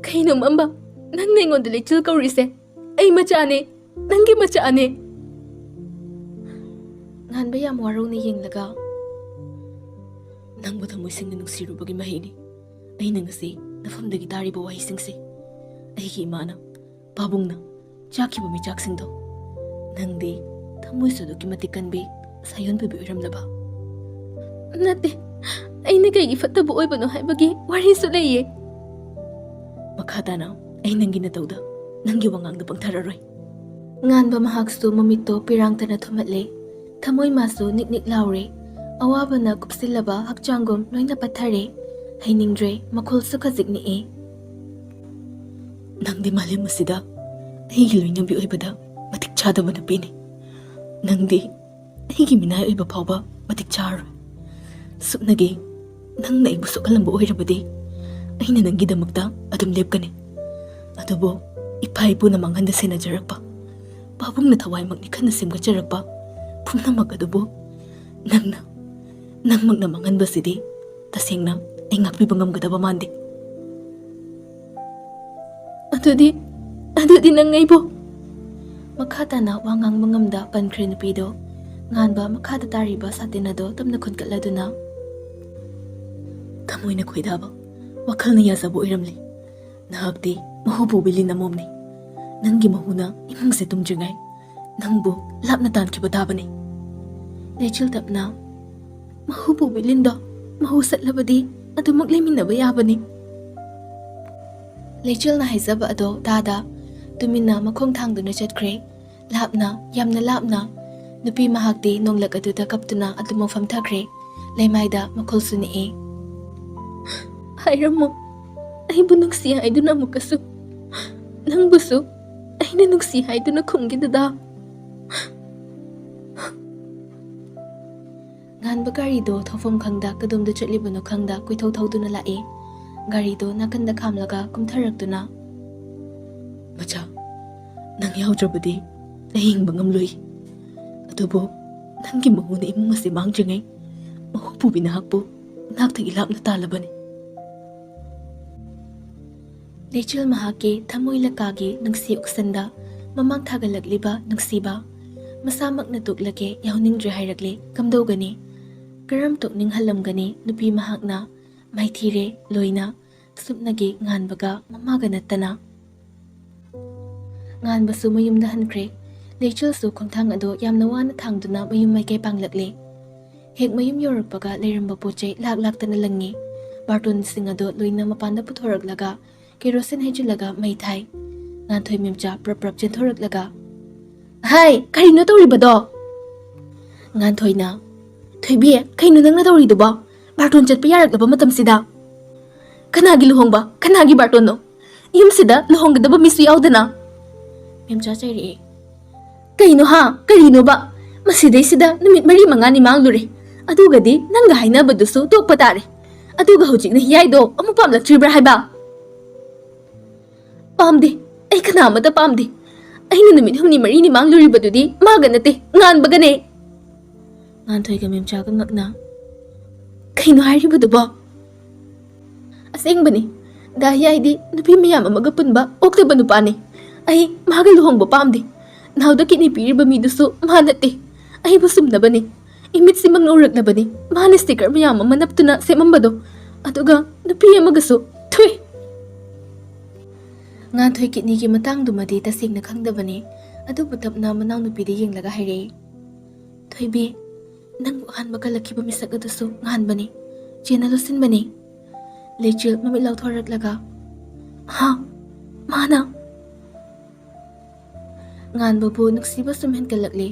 "ꯀꯩꯅꯣ ꯃꯝꯕ? ꯅꯪꯅ ꯑꯩꯉꯣꯟꯗ ꯂꯩꯆꯤꯜ ꯀꯧꯔꯤꯁꯦ? ꯑꯩ ꯃꯆꯥꯅꯦ, ꯅꯪꯒꯤ ꯃꯆꯥꯅꯦ꯫" ꯉꯥꯟꯕ ꯌꯥꯝ ꯋꯥꯔꯧꯅ ꯌꯦꯡꯂꯒ, "ꯅꯪꯕꯨ ꯊꯃꯣꯏ ꯁꯦꯡꯅ ꯅꯨꯡꯁꯤꯔꯨꯕꯒꯤ ꯃꯍꯩꯅꯤ ꯑꯩꯅ ꯉꯁꯤ ꯅꯐꯝꯗꯒꯤ ꯇꯥꯔꯤꯕ ꯋꯥꯍꯩꯁꯤꯡꯁꯦ꯫ ꯑꯩꯒꯤ ꯏꯃꯥꯅ, ꯄꯥꯕꯨꯡꯅ ꯆꯥꯛꯈꯤꯕ ꯃꯤꯆꯥꯛꯁꯤꯡꯗꯣ꯫ ꯅꯪꯗꯤ ꯊꯃꯣꯏꯁꯨ ꯑꯗꯨꯛꯀꯤ ꯃꯇꯤꯛ ꯀꯟꯕꯤ, ꯁꯥꯌꯣꯟꯕꯤꯕꯤ ꯑꯣꯏꯔꯝꯂꯕ꯫" "ꯅꯠꯇꯦ, ꯑꯩꯅ ꯀꯩꯒꯤ ꯐꯠꯇꯕ ꯑꯣꯏꯕꯅꯣ ꯍꯥꯏꯕꯒꯤ ꯋꯥꯔꯤꯁꯨ ꯂꯩꯌꯦ꯫" "ꯃꯈꯥ ꯇꯥꯅ ꯑꯩ ꯅꯪꯒꯤ ꯅꯇꯧꯗ, ꯅꯪꯒꯤ ꯋꯥꯉꯥꯡꯗ ꯄꯪꯊꯔꯔꯣꯏ꯫" ꯉꯥꯟꯕ ꯃꯍꯥꯛꯁꯨ ꯃꯃꯤꯠꯇꯣ ꯄꯤꯔꯥꯡꯇꯅ ꯊꯨꯝꯍꯠꯂꯦ꯫ ꯊꯃꯣꯏ ꯃꯥꯁꯨ ꯅꯤꯛ ꯅꯤꯛ ꯂꯥꯎꯔꯦ꯫ ꯑꯋꯥꯕꯅ ꯀꯨꯞꯁꯤꯜꯂꯕ ꯍꯛꯆꯥꯡꯒꯨꯝ ꯂꯣꯏꯅ ꯄꯠꯊꯔꯦ꯫ ꯍꯩꯅꯤꯡꯗ꯭ꯔꯦ, ꯃꯈꯣꯜꯁꯨ ꯈꯖꯤꯛ ꯅꯤꯛꯑꯦ꯫ "ꯅꯪꯗꯤ ꯃꯥꯂꯦꯝ ꯑꯁꯤꯗ ꯑꯩꯒꯤ ꯂꯣꯏꯅꯕꯤ ꯑꯣꯏꯕꯗ ꯃꯇꯤꯛ ꯆꯥꯗꯕ ꯅꯨꯄꯤꯅꯤ꯫ ꯅꯪꯗꯤ ꯑꯩꯒꯤ ꯃꯤꯅꯥꯏ ꯑꯣꯏꯕ ꯐꯥꯎꯕ ꯃꯇꯤꯛ ꯆꯥꯔꯣꯏ꯫ ꯁꯨꯞꯅꯒꯤ ꯅꯪꯅ ꯑꯩꯕꯨ ꯁꯣꯛꯍꯜꯂꯝꯕ ꯑꯣꯏꯔꯕꯗꯤ ꯑꯩꯅ ꯅꯪꯒꯤꯗꯃꯛꯇ ꯑꯗꯨꯝ ꯂꯦꯞꯀꯅꯤ꯫ ꯑꯗꯨꯕꯨ ꯏꯄꯥ ꯏꯄꯨꯅ ꯃꯥꯡꯍꯟꯗ ꯁꯦꯟꯅꯖꯔꯛꯄ, ꯄꯥꯕꯨꯡꯅ ꯊꯋꯥꯏꯃꯛꯅꯤ ꯈꯟꯅ ꯁꯦꯝꯒꯠꯆꯔꯛꯄ ꯄꯨꯝꯅꯃꯛ ꯑꯗꯨꯕꯨ ꯅꯪꯅ, ꯅꯪꯃꯛꯅ ꯃꯥꯡꯍꯟꯕꯁꯤꯗꯤ ꯇꯁꯦꯡꯅ ꯑꯩ ꯉꯥꯛꯄꯤꯕ ꯉꯝꯒꯗꯕ ꯃꯥꯟꯗꯦ꯫" "ꯑꯗꯨꯗꯤ, ꯑꯗꯨꯗꯤ ꯅꯪ ꯑꯩꯕꯨ?" ꯃꯈꯥ ꯇꯥꯅ ꯋꯥ ꯉꯥꯡꯕ ꯉꯝꯗ ꯄꯟꯈ꯭ꯔꯦ ꯅꯨꯄꯤꯗꯣ꯫ ꯉꯥꯟꯕ ꯃꯈꯥꯗ ꯇꯥꯔꯤꯕ ꯁꯥꯇꯤꯟ ꯑꯗꯣ ꯇꯞꯅ ꯈꯨꯟꯒꯠꯂꯗꯨꯅ, "ꯊꯃꯣꯏꯅ ꯈꯣꯏꯗꯥꯕ, ꯋꯥꯈꯜꯅ ꯌꯥꯖꯕ ꯑꯣꯏꯔꯝꯂꯦ꯫ ꯅꯍꯥꯛꯇꯤ ꯃꯍꯨ ꯄꯨꯕꯤ ꯂꯤꯟ ꯑꯃꯣꯝꯅꯤ꯫ ꯅꯪꯒꯤ ꯃꯍꯨꯅ ꯏꯃꯨꯡꯁꯦ ꯇꯨꯝꯗ꯭ꯔꯤꯉꯩ ꯅꯪꯕꯨ ꯂꯥꯞꯅ ꯇꯥꯟꯈꯤꯕ ꯇꯥꯕꯅꯤ꯫" ꯂꯩꯆꯤꯜ ꯇꯞꯅ, "ꯃꯍꯨ ꯄꯨꯕꯤ ꯂꯤꯟꯗꯣ ꯃꯍꯨ ꯁꯠꯂꯕꯗꯤ ꯑꯗꯨꯃꯛ ꯂꯩꯃꯤꯟꯅꯕ ꯌꯥꯕꯅꯤ꯫" ꯂꯩꯆꯤꯜꯅ ꯍꯥꯏꯖꯕ ꯑꯗꯣ ꯇꯥꯗ ꯇꯨꯃꯤꯟꯅ ꯃꯈꯣꯡ ꯊꯥꯡꯗꯨꯅ ꯆꯠꯈ꯭ꯔꯦ꯫ ꯂꯥꯞꯅ, ꯌꯥꯝꯅ ꯂꯥꯞꯅ꯫ ꯅꯨꯄꯤ ꯃꯍꯥꯛꯇꯤ ꯅꯣꯡꯂꯛ ꯑꯗꯨꯗ ꯀꯞꯇꯨꯅ ꯑꯗꯨꯃꯛ ꯐꯝꯊꯈ꯭ꯔꯦ꯫ ꯂꯩꯃꯥꯏꯗ ꯃꯈꯨꯜ ꯁꯨꯅꯤꯛꯏ꯫ "ꯍꯥꯏꯔꯝꯃꯣ, ꯑꯩꯕꯨ ꯅꯨꯡꯁꯤ ꯍꯥꯏꯗꯨꯅ ꯑꯃꯨꯛꯀꯁꯨ꯫ ꯅꯪꯕꯨꯁꯨ ꯑꯩꯅ ꯅꯨꯡꯁꯤ ꯍꯥꯏꯗꯨꯅ ꯈꯨꯝꯒꯦ ꯗꯗꯥ꯫" ꯉꯥꯟꯕ ꯒꯥꯔꯤꯗꯣ ꯊꯧꯐꯝ ꯈꯪꯗ, ꯀꯗꯣꯝꯗ ꯆꯠꯂꯤꯕꯅꯣ ꯈꯪꯗ ꯀꯣꯏꯊꯧ ꯊꯧꯗꯨꯅ ꯂꯥꯛꯏ꯫ ꯒꯥꯔꯤꯗꯣ ꯅꯥꯀꯟꯗ ꯈꯥꯝꯂꯒ ꯀꯨꯝꯊꯔꯛꯇꯨꯅ, "ꯃꯆꯥ, ꯅꯪ ꯌꯥꯎꯗ꯭ꯔꯕꯗꯤ ꯑꯩ ꯍꯤꯡꯕ ꯉꯝꯂꯣꯏ꯫ ꯑꯗꯨꯕꯨ ꯅꯪꯒꯤ ꯃꯍꯨꯅ ꯏꯃꯨꯡ ꯑꯁꯤ ꯃꯥꯡꯗ꯭ꯔꯤꯉꯩ ꯃꯍꯨ ꯄꯨꯕꯤ ꯅꯍꯥꯛꯄꯨ ꯏꯅꯥꯛꯇꯒꯤ ꯂꯥꯞꯅ ꯇꯥꯜꯂꯕꯅꯤ꯫" ꯂꯩꯆꯤꯜ ꯃꯍꯥꯛꯀꯤ ꯊꯃꯣꯏ ꯂꯀꯥꯒꯤ ꯅꯨꯡꯁꯤ ꯎꯛꯁꯟꯗ ꯃꯃꯥꯡ ꯊꯥꯒꯠꯂꯛꯂꯤꯕ ꯅꯨꯡꯁꯤꯕ ꯃꯁꯥꯃꯛꯅ ꯇꯣꯛꯂꯒꯦ ꯌꯥꯎꯅꯤꯡꯗ꯭ꯔꯦ ꯍꯥꯏꯔꯛꯂꯦ꯫ ꯀꯝꯗꯧꯒꯅꯤ? ꯀꯔꯝ ꯇꯣꯛꯅꯤꯡꯍꯜꯂꯝꯒꯅꯤ ꯅꯨꯄꯤ ꯃꯍꯥꯛꯅ? ꯃꯥꯏꯊꯤꯔꯦ ꯂꯣꯏꯅ꯫ ꯁꯨꯞꯅꯒꯤ ꯉꯥꯟꯕꯒ ꯃꯃꯥꯒ ꯅꯠꯇꯅ꯫ ꯉꯥꯟꯕꯁꯨ ꯃꯌꯨꯝꯗ ꯍꯟꯈ꯭ꯔꯦ꯫ ꯂꯩꯆꯤꯜꯁꯨ ꯈꯣꯡꯊꯥꯡ ꯑꯗꯨ ꯌꯥꯝꯅ ꯋꯥꯅ ꯊꯥꯡꯗꯨꯅ ꯃꯌꯨꯝ ꯃꯥꯏꯀꯩ ꯄꯥꯡꯂꯛꯂꯦ꯫ ꯍꯦꯛ ꯃꯌꯨꯝ ꯌꯧꯔꯛꯄꯒ ꯂꯩꯔꯝꯕ ꯄꯣꯠ ꯆꯩ ꯂꯥꯛ ꯂꯥꯛꯇꯅ ꯂꯪꯉꯤ꯫ ꯕꯥꯔꯇꯣꯟꯁꯤꯡ ꯑꯗꯨ ꯂꯣꯏꯅ ꯃꯄꯥꯟꯗ ꯄꯨꯊꯣꯔꯛꯂꯒ ꯀꯦꯔꯣꯁꯤꯟ ꯍꯩꯖꯤꯜꯂꯒ ꯃꯩ ꯊꯥꯏ꯫ ꯉꯥꯟꯊꯣꯏ ꯃꯦꯝꯆꯥ ꯄ꯭ꯔꯞ ꯄ꯭ꯔꯞ ꯆꯦꯟꯊꯣꯔꯛꯂꯒ, "ꯍꯥꯏ, ꯀꯔꯤꯅꯣ ꯇꯧꯔꯤꯕꯗꯣ?" ꯉꯥꯟꯊꯣꯏꯅ, "ꯊꯣꯏꯕꯤ, ꯀꯩꯅꯣ ꯅꯪꯅ ꯇꯧꯔꯤꯗꯨꯕꯣ? ꯕꯥꯔꯇꯣꯟ ꯆꯠꯄ ꯌꯥꯔꯛꯂꯕ ꯃꯇꯝꯁꯤꯗ? ꯀꯅꯥꯒꯤ ꯂꯨꯍꯣꯡꯕ? ꯀꯅꯥꯒꯤ ꯕꯥꯔꯇꯣꯟꯅꯣ? ꯌꯨꯝꯁꯤꯗ ꯂꯨꯍꯣꯡꯒꯗꯕ ꯃꯤꯁꯨ ꯌꯥꯎꯗꯅ?" ꯃꯦꯝꯆꯥ ꯆꯩꯔꯛꯑꯦ꯫ "ꯀꯩꯅꯣ ꯍꯥ? ꯀꯔꯤꯅꯣꯕ? ꯃꯁꯤꯗꯩꯁꯤꯗ ꯅꯨꯃꯤꯠ ꯃꯔꯤ ꯃꯉꯥꯅꯤ ꯃꯥꯡꯂꯨꯔꯦ꯫ ꯑꯗꯨꯒꯗꯤ ꯅꯪꯒ ꯍꯥꯏꯅꯕꯗꯨꯁꯨ ꯇꯣꯛꯄ ꯇꯥꯔꯦ꯫ ꯑꯗꯨꯒ ꯍꯧꯖꯤꯛꯅ ꯍꯤꯌꯥꯏꯗꯣ ꯑꯃꯨꯛ ꯄꯥꯝꯂꯛꯇ꯭ꯔꯤꯕ꯭ꯔꯥ ꯍꯥꯏꯕ?" "ꯄꯥꯝꯗꯦ꯫ ꯑꯩ ꯀꯅꯥ ꯑꯃꯠꯇ ꯄꯥꯝꯗꯦ꯫ ꯑꯩꯅ ꯅꯨꯃꯤꯠ ꯍꯨꯝꯅꯤ ꯃꯔꯤꯅꯤ ꯃꯥꯡꯂꯨꯔꯤꯕꯗꯨꯗꯤ ꯃꯥꯒ ꯅꯠꯇꯦ, ꯉꯥꯟꯕꯒꯅꯦ꯫" ꯉꯥꯟꯊꯣꯏꯒ ꯃꯦꯝꯆꯥꯒ ꯉꯛꯅ, "ꯀꯩꯅꯣ ꯍꯥꯏꯔꯤꯕꯗꯨꯕꯣ?" "ꯑꯁꯦꯡꯕꯅꯤ꯫ ꯗꯥ ꯍꯤꯌꯥꯏꯗꯤ ꯅꯨꯄꯤ ꯃꯌꯥꯝ ꯑꯃꯒ ꯄꯨꯟꯕ ꯑꯣꯛꯇꯕ ꯅꯨꯄꯥꯅꯤ꯫ ꯑꯩ ꯃꯥꯒ ꯂꯨꯍꯣꯡꯕ ꯄꯥꯝꯗꯦ꯫ ꯅꯥꯎꯗ ꯀꯤꯠꯅꯤ ꯄꯤꯔꯤꯕ ꯃꯤꯗꯨꯁꯨ ꯃꯥ ꯅꯠꯇꯦ꯫ ꯑꯩꯕꯨ ꯁꯨꯝꯅꯕꯅꯤ꯫ ꯏꯃꯤꯠꯁꯤꯃꯛꯅ ꯎꯔꯛꯂꯕꯅꯤ꯫ ꯃꯥꯅ ꯁ꯭ꯇꯤꯀꯔ ꯃꯌꯥꯝ ꯑꯃ ꯅꯞꯇꯨꯅ ꯁꯦꯝꯃꯝꯕꯗꯣ꯫ ꯑꯗꯨꯒ ꯅꯨꯄꯤ ꯑꯃꯒꯁꯨ꯫ ꯊꯨꯏ!" ꯉꯥꯟꯊꯣꯏ ꯀꯤꯠꯅꯤꯒꯤ ꯃꯇꯥꯡꯗꯨꯃꯗꯤ ꯇꯁꯦꯡꯅ ꯈꯪꯗꯕꯅꯤ꯫ ꯑꯗꯨꯕꯨ ꯇꯞꯅ ꯃꯅꯥꯎꯅꯨꯄꯤꯗ ꯌꯦꯡꯂꯒ ꯍꯥꯏꯔꯛꯏ, "ꯊꯣꯏꯕꯤ, ꯅꯪꯕꯨ ꯑꯍꯥꯟꯕ ꯀꯜꯂꯛꯈꯤꯕ ꯃꯤꯁꯛ ꯑꯗꯨꯁꯨ ꯉꯥꯟꯕꯅꯤ꯫ ꯆꯦꯟꯅ ꯂꯨꯁꯤꯟꯕꯅꯤ꯫" ꯂꯩꯆꯤꯜ ꯃꯃꯤꯠ ꯂꯥꯎꯊꯣꯔꯛꯂꯒ, "ꯍꯥ? ꯃꯥꯅ?" ꯉꯥꯟꯕꯕꯨ ꯅꯨꯡꯁꯤꯕ ꯁꯨꯝ ꯍꯦꯟꯒꯠꯂꯛꯂꯦ꯫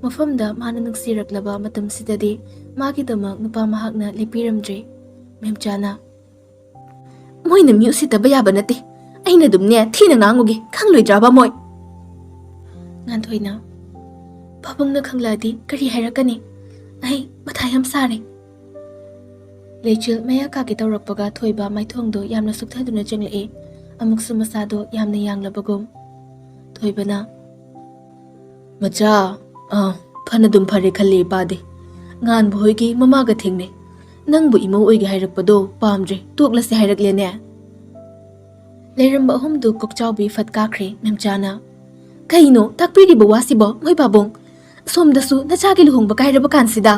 ꯃꯐꯝꯗ ꯃꯥꯅ ꯅꯨꯡꯁꯤꯔꯛꯂꯕ ꯃꯇꯝꯁꯤꯗꯗꯤ ꯃꯥꯒꯤꯗꯃꯛ ꯅꯨꯄꯥ ꯃꯍꯥꯛꯅ ꯂꯦꯞꯄꯤꯔꯝꯗ꯭ꯔꯦ꯫ ꯃꯦꯝꯆꯥꯅ, "ꯃꯣꯏꯅ ꯃꯤ ꯎꯁꯤꯠꯇꯕ ꯌꯥꯕ ꯅꯠꯇꯦ꯫ ꯑꯩꯅ ꯑꯗꯨꯝꯅꯦ ꯊꯤꯅ ꯉꯥꯡꯉꯨꯒꯦ, ꯈꯪꯂꯣꯏꯗ꯭ꯔꯥꯕ ꯃꯣꯏ?" ꯉꯥꯟꯊꯣꯏꯅ, "ꯄꯥꯕꯨꯡꯅ ꯈꯪꯂꯛꯑꯗꯤ ꯀꯔꯤ ꯍꯥꯏꯔꯛꯀꯅꯤ? ꯑꯩ ꯃꯊꯥ ꯌꯥꯝ ꯁꯥꯔꯦ꯫" ꯂꯩꯆꯤꯜ ꯃꯌꯥ ꯀꯥꯒꯦ ꯇꯧꯔꯛꯄꯒ ꯊꯣꯏꯕ ꯃꯥꯏꯊꯣꯡꯗꯣ ꯌꯥꯝꯅ ꯁꯨꯛꯊꯗꯨꯅ ꯆꯪꯂꯛꯑꯦ꯫ ꯑꯃꯨꯛꯁꯨ ꯃꯁꯥꯗꯣ ꯌꯥꯝꯅ ꯌꯥꯡꯂꯕꯒꯨꯝ꯫ ꯊꯣꯏꯕꯅ, "ꯃꯆꯥ, ꯑꯥ, ꯐꯅꯗꯨꯝ ꯐꯔꯦ ꯈꯜꯂꯦ ꯏꯄꯥꯗꯤ꯫ ꯉꯥꯟꯕ ꯍꯣꯏꯒꯤ ꯃꯃꯥꯒ ꯊꯦꯡꯅꯩ꯫ ꯅꯪꯕꯨ ꯏꯃꯧ ꯑꯣꯏꯒꯦ ꯍꯥꯏꯔꯛꯄꯗꯣ ꯄꯥꯝꯗ꯭ꯔꯦ, ꯇꯣꯛꯂꯁꯦ ꯍꯥꯏꯔꯛꯂꯦꯅꯦ?" ꯂꯩꯔꯝꯕ ꯑꯍꯨꯝꯗꯨ ꯀꯣꯛꯆꯥꯎꯕꯤ ꯐꯠ ꯀꯥꯈ꯭ꯔꯦ꯫ ꯃꯦꯝꯆꯥꯅ, "ꯀꯩꯅꯣ ꯇꯥꯛꯄꯤꯔꯤꯕ ꯋꯥꯁꯤꯕꯣ, ꯃꯣꯏ ꯄꯥꯕꯨꯡ? ꯁꯣꯝꯗꯁꯨ ꯅꯆꯥꯒꯤ ꯂꯨꯍꯣꯡꯕ ꯀꯥꯏꯔꯕ ꯀꯥꯟꯁꯤꯗ?"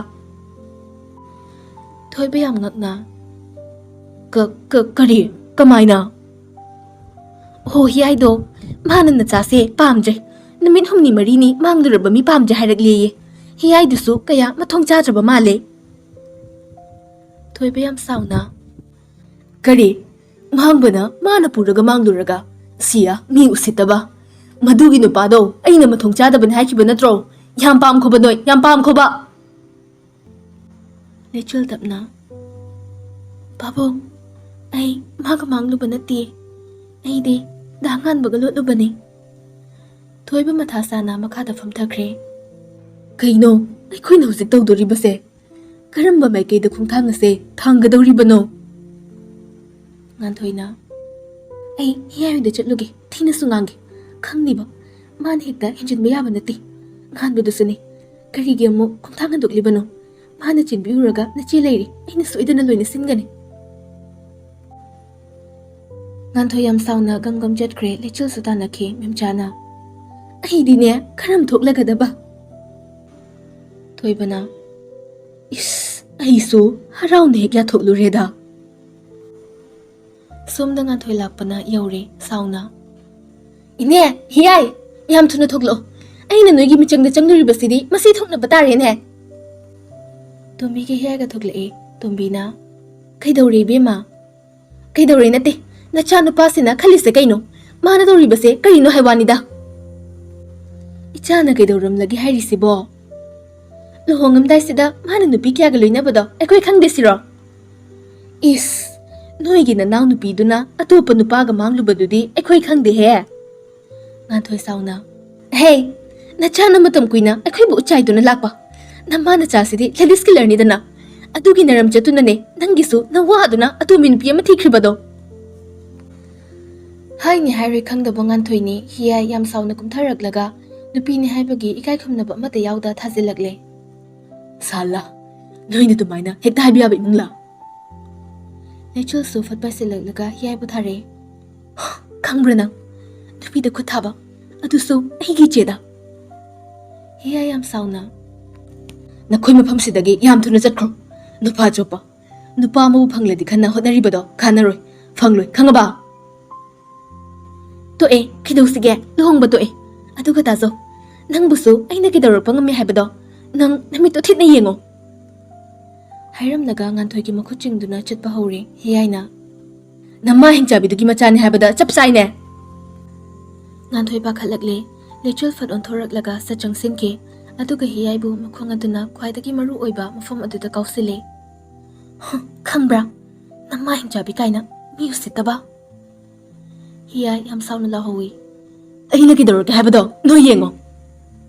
ꯊꯣꯏꯕ ꯌꯥꯝ ꯉꯛꯅ, "ꯀ-, ꯀ-, ꯀꯔꯤ? ꯀꯃꯥꯏꯅ?" "ꯍꯣ, ꯍꯤꯌꯥꯏꯗꯣ, ꯃꯥꯅ ꯅꯆꯥꯁꯦ ꯄꯥꯝꯗ꯭ꯔꯦ꯫ ꯅꯨꯃꯤꯠ ꯍꯨꯝꯅꯤ ꯃꯔꯤꯅꯤ ꯃꯥꯡꯂꯨꯔꯕ ꯃꯤ ꯄꯥꯝꯗ꯭ꯔꯦ ꯍꯥꯏꯔꯛꯂꯦꯌꯦ꯫ ꯍꯤꯌꯥꯏꯗꯨꯁꯨ ꯀꯌꯥ ꯃꯊꯣꯡ ꯆꯥꯗ꯭ꯔꯕ ꯃꯥꯜꯂꯦ꯫" ꯊꯣꯏꯕ ꯌꯥꯝ ꯁꯥꯎꯅ, "ꯀꯔꯤ? ꯃꯥꯡꯕꯅ ꯃꯥꯅ ꯄꯨꯔꯒ ꯃꯥꯡꯂꯨꯔꯒ? ꯁꯤꯌꯥ, ꯃꯤ ꯎꯁꯤꯠꯇꯕ꯫ ꯃꯗꯨꯒꯤ ꯅꯨꯄꯥꯗꯣ ꯑꯩꯅ ꯃꯊꯣꯡ ꯆꯥꯗꯕꯅꯤ ꯍꯥꯏꯈꯤꯕ ꯅꯠꯇ꯭ꯔꯣ? ꯌꯥꯝ ꯄꯥꯝꯈꯣꯕ ꯅꯣꯏ, ꯌꯥꯝ ꯄꯥꯝꯈꯣꯕ!" ꯂꯩꯆꯤꯜ ꯇꯞꯅ, "ꯄꯥꯕꯨꯡ, ꯑꯩ ꯃꯥꯒ ꯃꯥꯡꯂꯨꯕ ꯅꯠꯇꯦ꯫ ꯑꯩꯗꯤ ꯗꯥ ꯉꯥꯟꯕꯒ ꯂꯣꯠꯂꯨꯕꯅꯤ꯫" ꯊꯣꯏꯕ ꯃꯊꯥ ꯁꯥꯅ ꯃꯈꯥꯗ ꯐꯝꯊꯈ꯭ꯔꯦ꯫ "ꯀꯩꯅꯣ ꯑꯩꯈꯣꯏꯅ ꯍꯧꯖꯤꯛ ꯇꯧꯗꯣꯔꯤꯕꯁꯦ? ꯀꯔꯝꯕ ꯃꯥꯏꯀꯩꯗ ꯈꯣꯡꯊꯥꯡ ꯑꯁꯦ ꯊꯥꯡꯒꯗꯧꯔꯤꯕꯅꯣ?" ꯉꯥꯟꯊꯣꯏꯅ, "ꯑꯩ ꯍꯤꯌꯥꯏꯗ ꯆꯠꯂꯨꯒꯦ, ꯊꯤꯅꯁꯨ ꯉꯥꯡꯒꯦ꯫ ꯈꯪꯅꯤꯕ, ꯃꯥꯅ ꯍꯦꯛꯇ ꯍꯦꯟꯖꯤꯟꯕ ꯌꯥꯕ ꯅꯠꯇꯦ꯫ ꯉꯥꯟꯕꯗꯨꯁꯨꯅꯦ, ꯀꯔꯤꯒꯤ ꯑꯃꯨꯛ ꯈꯣꯡꯊꯥꯡ ꯍꯟꯗꯣꯛꯂꯤꯕꯅꯣ? ꯃꯥꯅ ꯆꯦꯟꯕꯤꯔꯨꯔꯒ ꯅꯆꯦ ꯂꯩꯔꯤ, ꯑꯩꯅ ꯁꯣꯏꯗꯅ ꯂꯣꯏꯅ ꯁꯤꯟꯒꯅꯤ꯫" ꯉꯥꯟꯊꯣꯏ ꯌꯥꯝ ꯁꯥꯎꯅ ꯒꯝ ꯒꯝ ꯆꯠꯈ꯭ꯔꯦ꯫ ꯂꯩꯆꯤꯜꯁꯨ ꯇꯥꯟꯅꯈꯤ꯫ ꯃꯦꯝꯆꯥꯅ, "ꯑꯩꯗꯤꯅꯦ ꯈꯔꯝ ꯊꯣꯛꯂꯒꯗꯕ꯫" ꯊꯣꯏꯕꯅ, "ꯏꯁ, ꯑꯩꯁꯨ ꯍꯔꯥꯎꯅ ꯍꯦꯛ ꯌꯥꯊꯣꯛꯂꯨꯔꯦꯗ꯫" ꯁꯣꯝꯗ ꯉꯥꯟꯊꯣꯏ ꯂꯥꯛꯄꯅ ꯌꯧꯔꯦ꯫ ꯁꯥꯎꯅ, "ꯏꯅꯦ, ꯍꯤꯌꯥꯏ, ꯌꯥꯝ ꯊꯨꯅ ꯊꯣꯛꯂꯛꯑꯣ꯫ ꯑꯩꯅ ꯅꯣꯏꯒꯤ ꯃꯤꯆꯪꯗ ꯆꯪꯂꯨꯔꯤꯕꯁꯤꯗꯤ ꯃꯁꯤ ꯊꯣꯛꯅꯕ ꯇꯥꯔꯦꯅꯦ꯫" ꯇꯣꯝꯕꯤꯒ ꯍꯤꯌꯥꯏꯒ ꯊꯣꯛꯂꯛꯑꯦ꯫ ꯇꯣꯝꯕꯤꯅ, "ꯀꯩꯗꯧꯔꯦ ꯏꯕꯦꯝꯃ?" "ꯀꯩꯗꯧꯔꯦ ꯅꯠꯇꯦ, ꯅꯆꯥꯅꯨꯄꯥꯁꯤꯅ ꯈꯜꯂꯤꯁꯦ ꯀꯩꯅꯣ? ꯃꯥꯅ ꯇꯧꯔꯤꯕꯁꯦ ꯀꯔꯤꯅꯣ ꯍꯥꯏ ꯋꯥꯅꯤꯗ?" "ꯏꯆꯥꯅ ꯀꯩꯗꯧꯔꯝꯂꯒꯦ ꯍꯥꯏꯔꯤꯁꯤꯕꯣ? ꯂꯨꯍꯣꯡꯉꯝꯗꯥꯏꯁꯤꯗ ꯃꯥꯅ ꯅꯨꯄꯤ ꯀꯌꯥꯒ ꯂꯣꯏꯅꯕꯗꯣ ꯑꯩꯈꯣꯏ ꯈꯪꯗꯦ ꯁꯤꯔꯣ? ꯏꯁ, ꯅꯣꯏꯒꯤ ꯅꯅꯥꯎ ꯅꯨꯄꯤꯗꯨꯅ ꯑꯇꯣꯞꯄ ꯅꯨꯄꯥꯒ ꯃꯥꯡꯂꯨꯕꯗꯨꯗꯤ ꯑꯩꯈꯣꯏ ꯈꯪꯗꯦꯍꯦ꯫ ꯉꯥꯟꯊꯣꯏ ꯁꯥꯎꯅ, "ꯍꯦ, ꯅꯆꯥꯅ ꯃꯇꯝ ꯀꯨꯏꯅ ꯑꯩꯈꯣꯏꯕꯨ ꯎꯠꯆꯥꯏꯗꯨꯅ ꯂꯥꯛꯄ ꯅꯃꯥ ꯅꯆꯥꯁꯤꯗꯤ ꯂꯦꯗꯤꯁ ꯀꯤꯂꯔꯅꯤꯗꯅ꯫ ꯑꯗꯨꯒꯤ ꯅꯔꯝ ꯆꯠꯇꯨꯅꯅꯦ ꯅꯪꯒꯤꯁꯨ ꯅꯋꯥ ꯑꯗꯨꯅ ꯑꯇꯣꯝꯕꯤ ꯅꯨꯄꯤ ꯑꯃ ꯊꯤꯈ꯭ꯔꯤꯕꯗꯣ"꯫ ꯍꯥꯏꯅꯤ ꯍꯥꯏꯔꯣꯏ ꯈꯪꯗꯕ ꯉꯥꯟꯊꯣꯏꯅꯤ ꯍꯤꯌꯥꯏ ꯌꯥꯝ ꯁꯥꯎꯅ ꯀꯨꯝꯊꯔꯛꯂꯒ ꯅꯨꯄꯤꯅꯤ ꯍꯥꯏꯕꯒꯤ ꯏꯀꯥꯏ ꯈꯨꯝꯅꯕ ꯑꯃꯠꯇ ꯌꯥꯎꯗ ꯊꯥꯖꯤꯜꯂꯛꯂꯦ꯫ "ꯁꯥꯂꯥ, ꯅꯣꯏꯅ ꯑꯗꯨꯃꯥꯏꯅ ꯍꯦꯛꯇ ꯍꯥꯏꯕ ꯌꯥꯕ ꯏꯃꯨꯡꯂꯥ?" ꯂꯩꯆꯨꯜꯁꯨ ꯐꯠ ꯄꯥꯏꯁꯤꯜꯂꯛꯂꯒ ꯍꯤꯌꯥꯏꯕꯨ ꯊꯥꯔꯛꯑꯦ꯫ "ꯈꯪꯕ꯭ꯔꯥ ꯅꯪ? ꯅꯨꯄꯤꯗ ꯈꯨꯠ ꯊꯥꯕ, ꯑꯗꯨꯁꯨ ꯑꯩꯒꯤ ꯏꯆꯦꯗ!" ꯍꯤꯌꯥꯏ ꯌꯥꯝ ꯁꯥꯎꯅ, "ꯅꯈꯣꯏ ꯃꯐꯝꯁꯤꯗꯒꯤ ꯌꯥꯝ ꯊꯨꯅ ꯆꯠꯈ꯭ꯔꯣ, ꯅꯨꯄꯥ ꯆꯣꯞꯄ꯫ ꯅꯨꯄꯥ ꯑꯃꯕꯨ ꯐꯪꯂꯗꯤ ꯈꯟꯅ ꯍꯣꯠꯅꯔꯤꯕꯗꯣ ꯀꯥꯟꯅꯔꯣꯏ, ꯐꯪꯂꯣꯏ, ꯈꯪꯉꯕ?" "ꯇꯣꯛꯑꯦ, ꯀꯩꯗꯧꯁꯤꯒꯦ? ꯂꯨꯍꯣꯡꯕ ꯇꯣꯛꯑꯦ꯫ ꯑꯗꯨꯒ ꯇꯥꯖꯧ, ꯅꯪꯕꯨꯁꯨ ꯑꯩꯅ ꯀꯩꯗꯧꯔꯛꯄ ꯉꯝꯃꯦ ꯍꯥꯏꯕꯗꯣ ꯅꯪ ꯅꯃꯤꯠꯇꯣ ꯊꯤꯠꯅ ꯌꯦꯡꯉꯣ"꯫ ꯍꯥꯏꯔꯝꯂꯒ ꯉꯥꯟꯊꯣꯏꯒꯤ ꯃꯈꯨꯠ ꯆꯤꯡꯗꯨꯅ ꯆꯠꯄ ꯍꯧꯔꯦ ꯍꯤꯌꯥꯏꯅ꯫ "ꯅꯃꯥ ꯍꯤꯡꯆꯥꯕꯤꯗꯨꯒꯤ ꯃꯆꯥꯅꯤ ꯍꯥꯏꯕꯗ ꯆꯞ ꯆꯥꯏꯅꯦ!" ꯉꯥꯟꯊꯣꯏ ꯄꯥꯈꯠꯂꯛꯂꯦ꯫ ꯂꯩꯆꯨꯜ ꯐꯠ ꯑꯣꯟꯊꯣꯔꯛꯂꯒ ꯁꯠ ꯆꯪꯁꯤꯟꯈꯤ꯫ ꯑꯗꯨꯒ ꯍꯤꯌꯥꯏꯕꯨ ꯃꯈꯣꯡ ꯑꯗꯨꯅ ꯈ꯭ꯋꯥꯏꯗꯒꯤ ꯃꯔꯨ ꯑꯣꯏꯕ ꯃꯐꯝ ꯑꯗꯨꯗ ꯀꯥꯎꯁꯤꯜꯂꯦ꯫ "ꯍ, ꯈꯪꯕ꯭ꯔꯥ? ꯅꯃꯥ ꯍꯤꯡꯆꯥꯕꯤ ꯀꯥꯏꯅ, ꯃꯤ ꯎꯁꯤꯠꯇꯕ!" ꯍꯤꯌꯥꯏ ꯌꯥꯝ ꯁꯥꯎꯅ ꯂꯥꯎꯍꯧꯏ꯫ "ꯑꯩꯅ ꯀꯩꯗꯧꯔꯒꯦ ꯍꯥꯏꯕꯗꯣ ꯅꯣꯏ ꯌꯦꯡꯉꯣ!"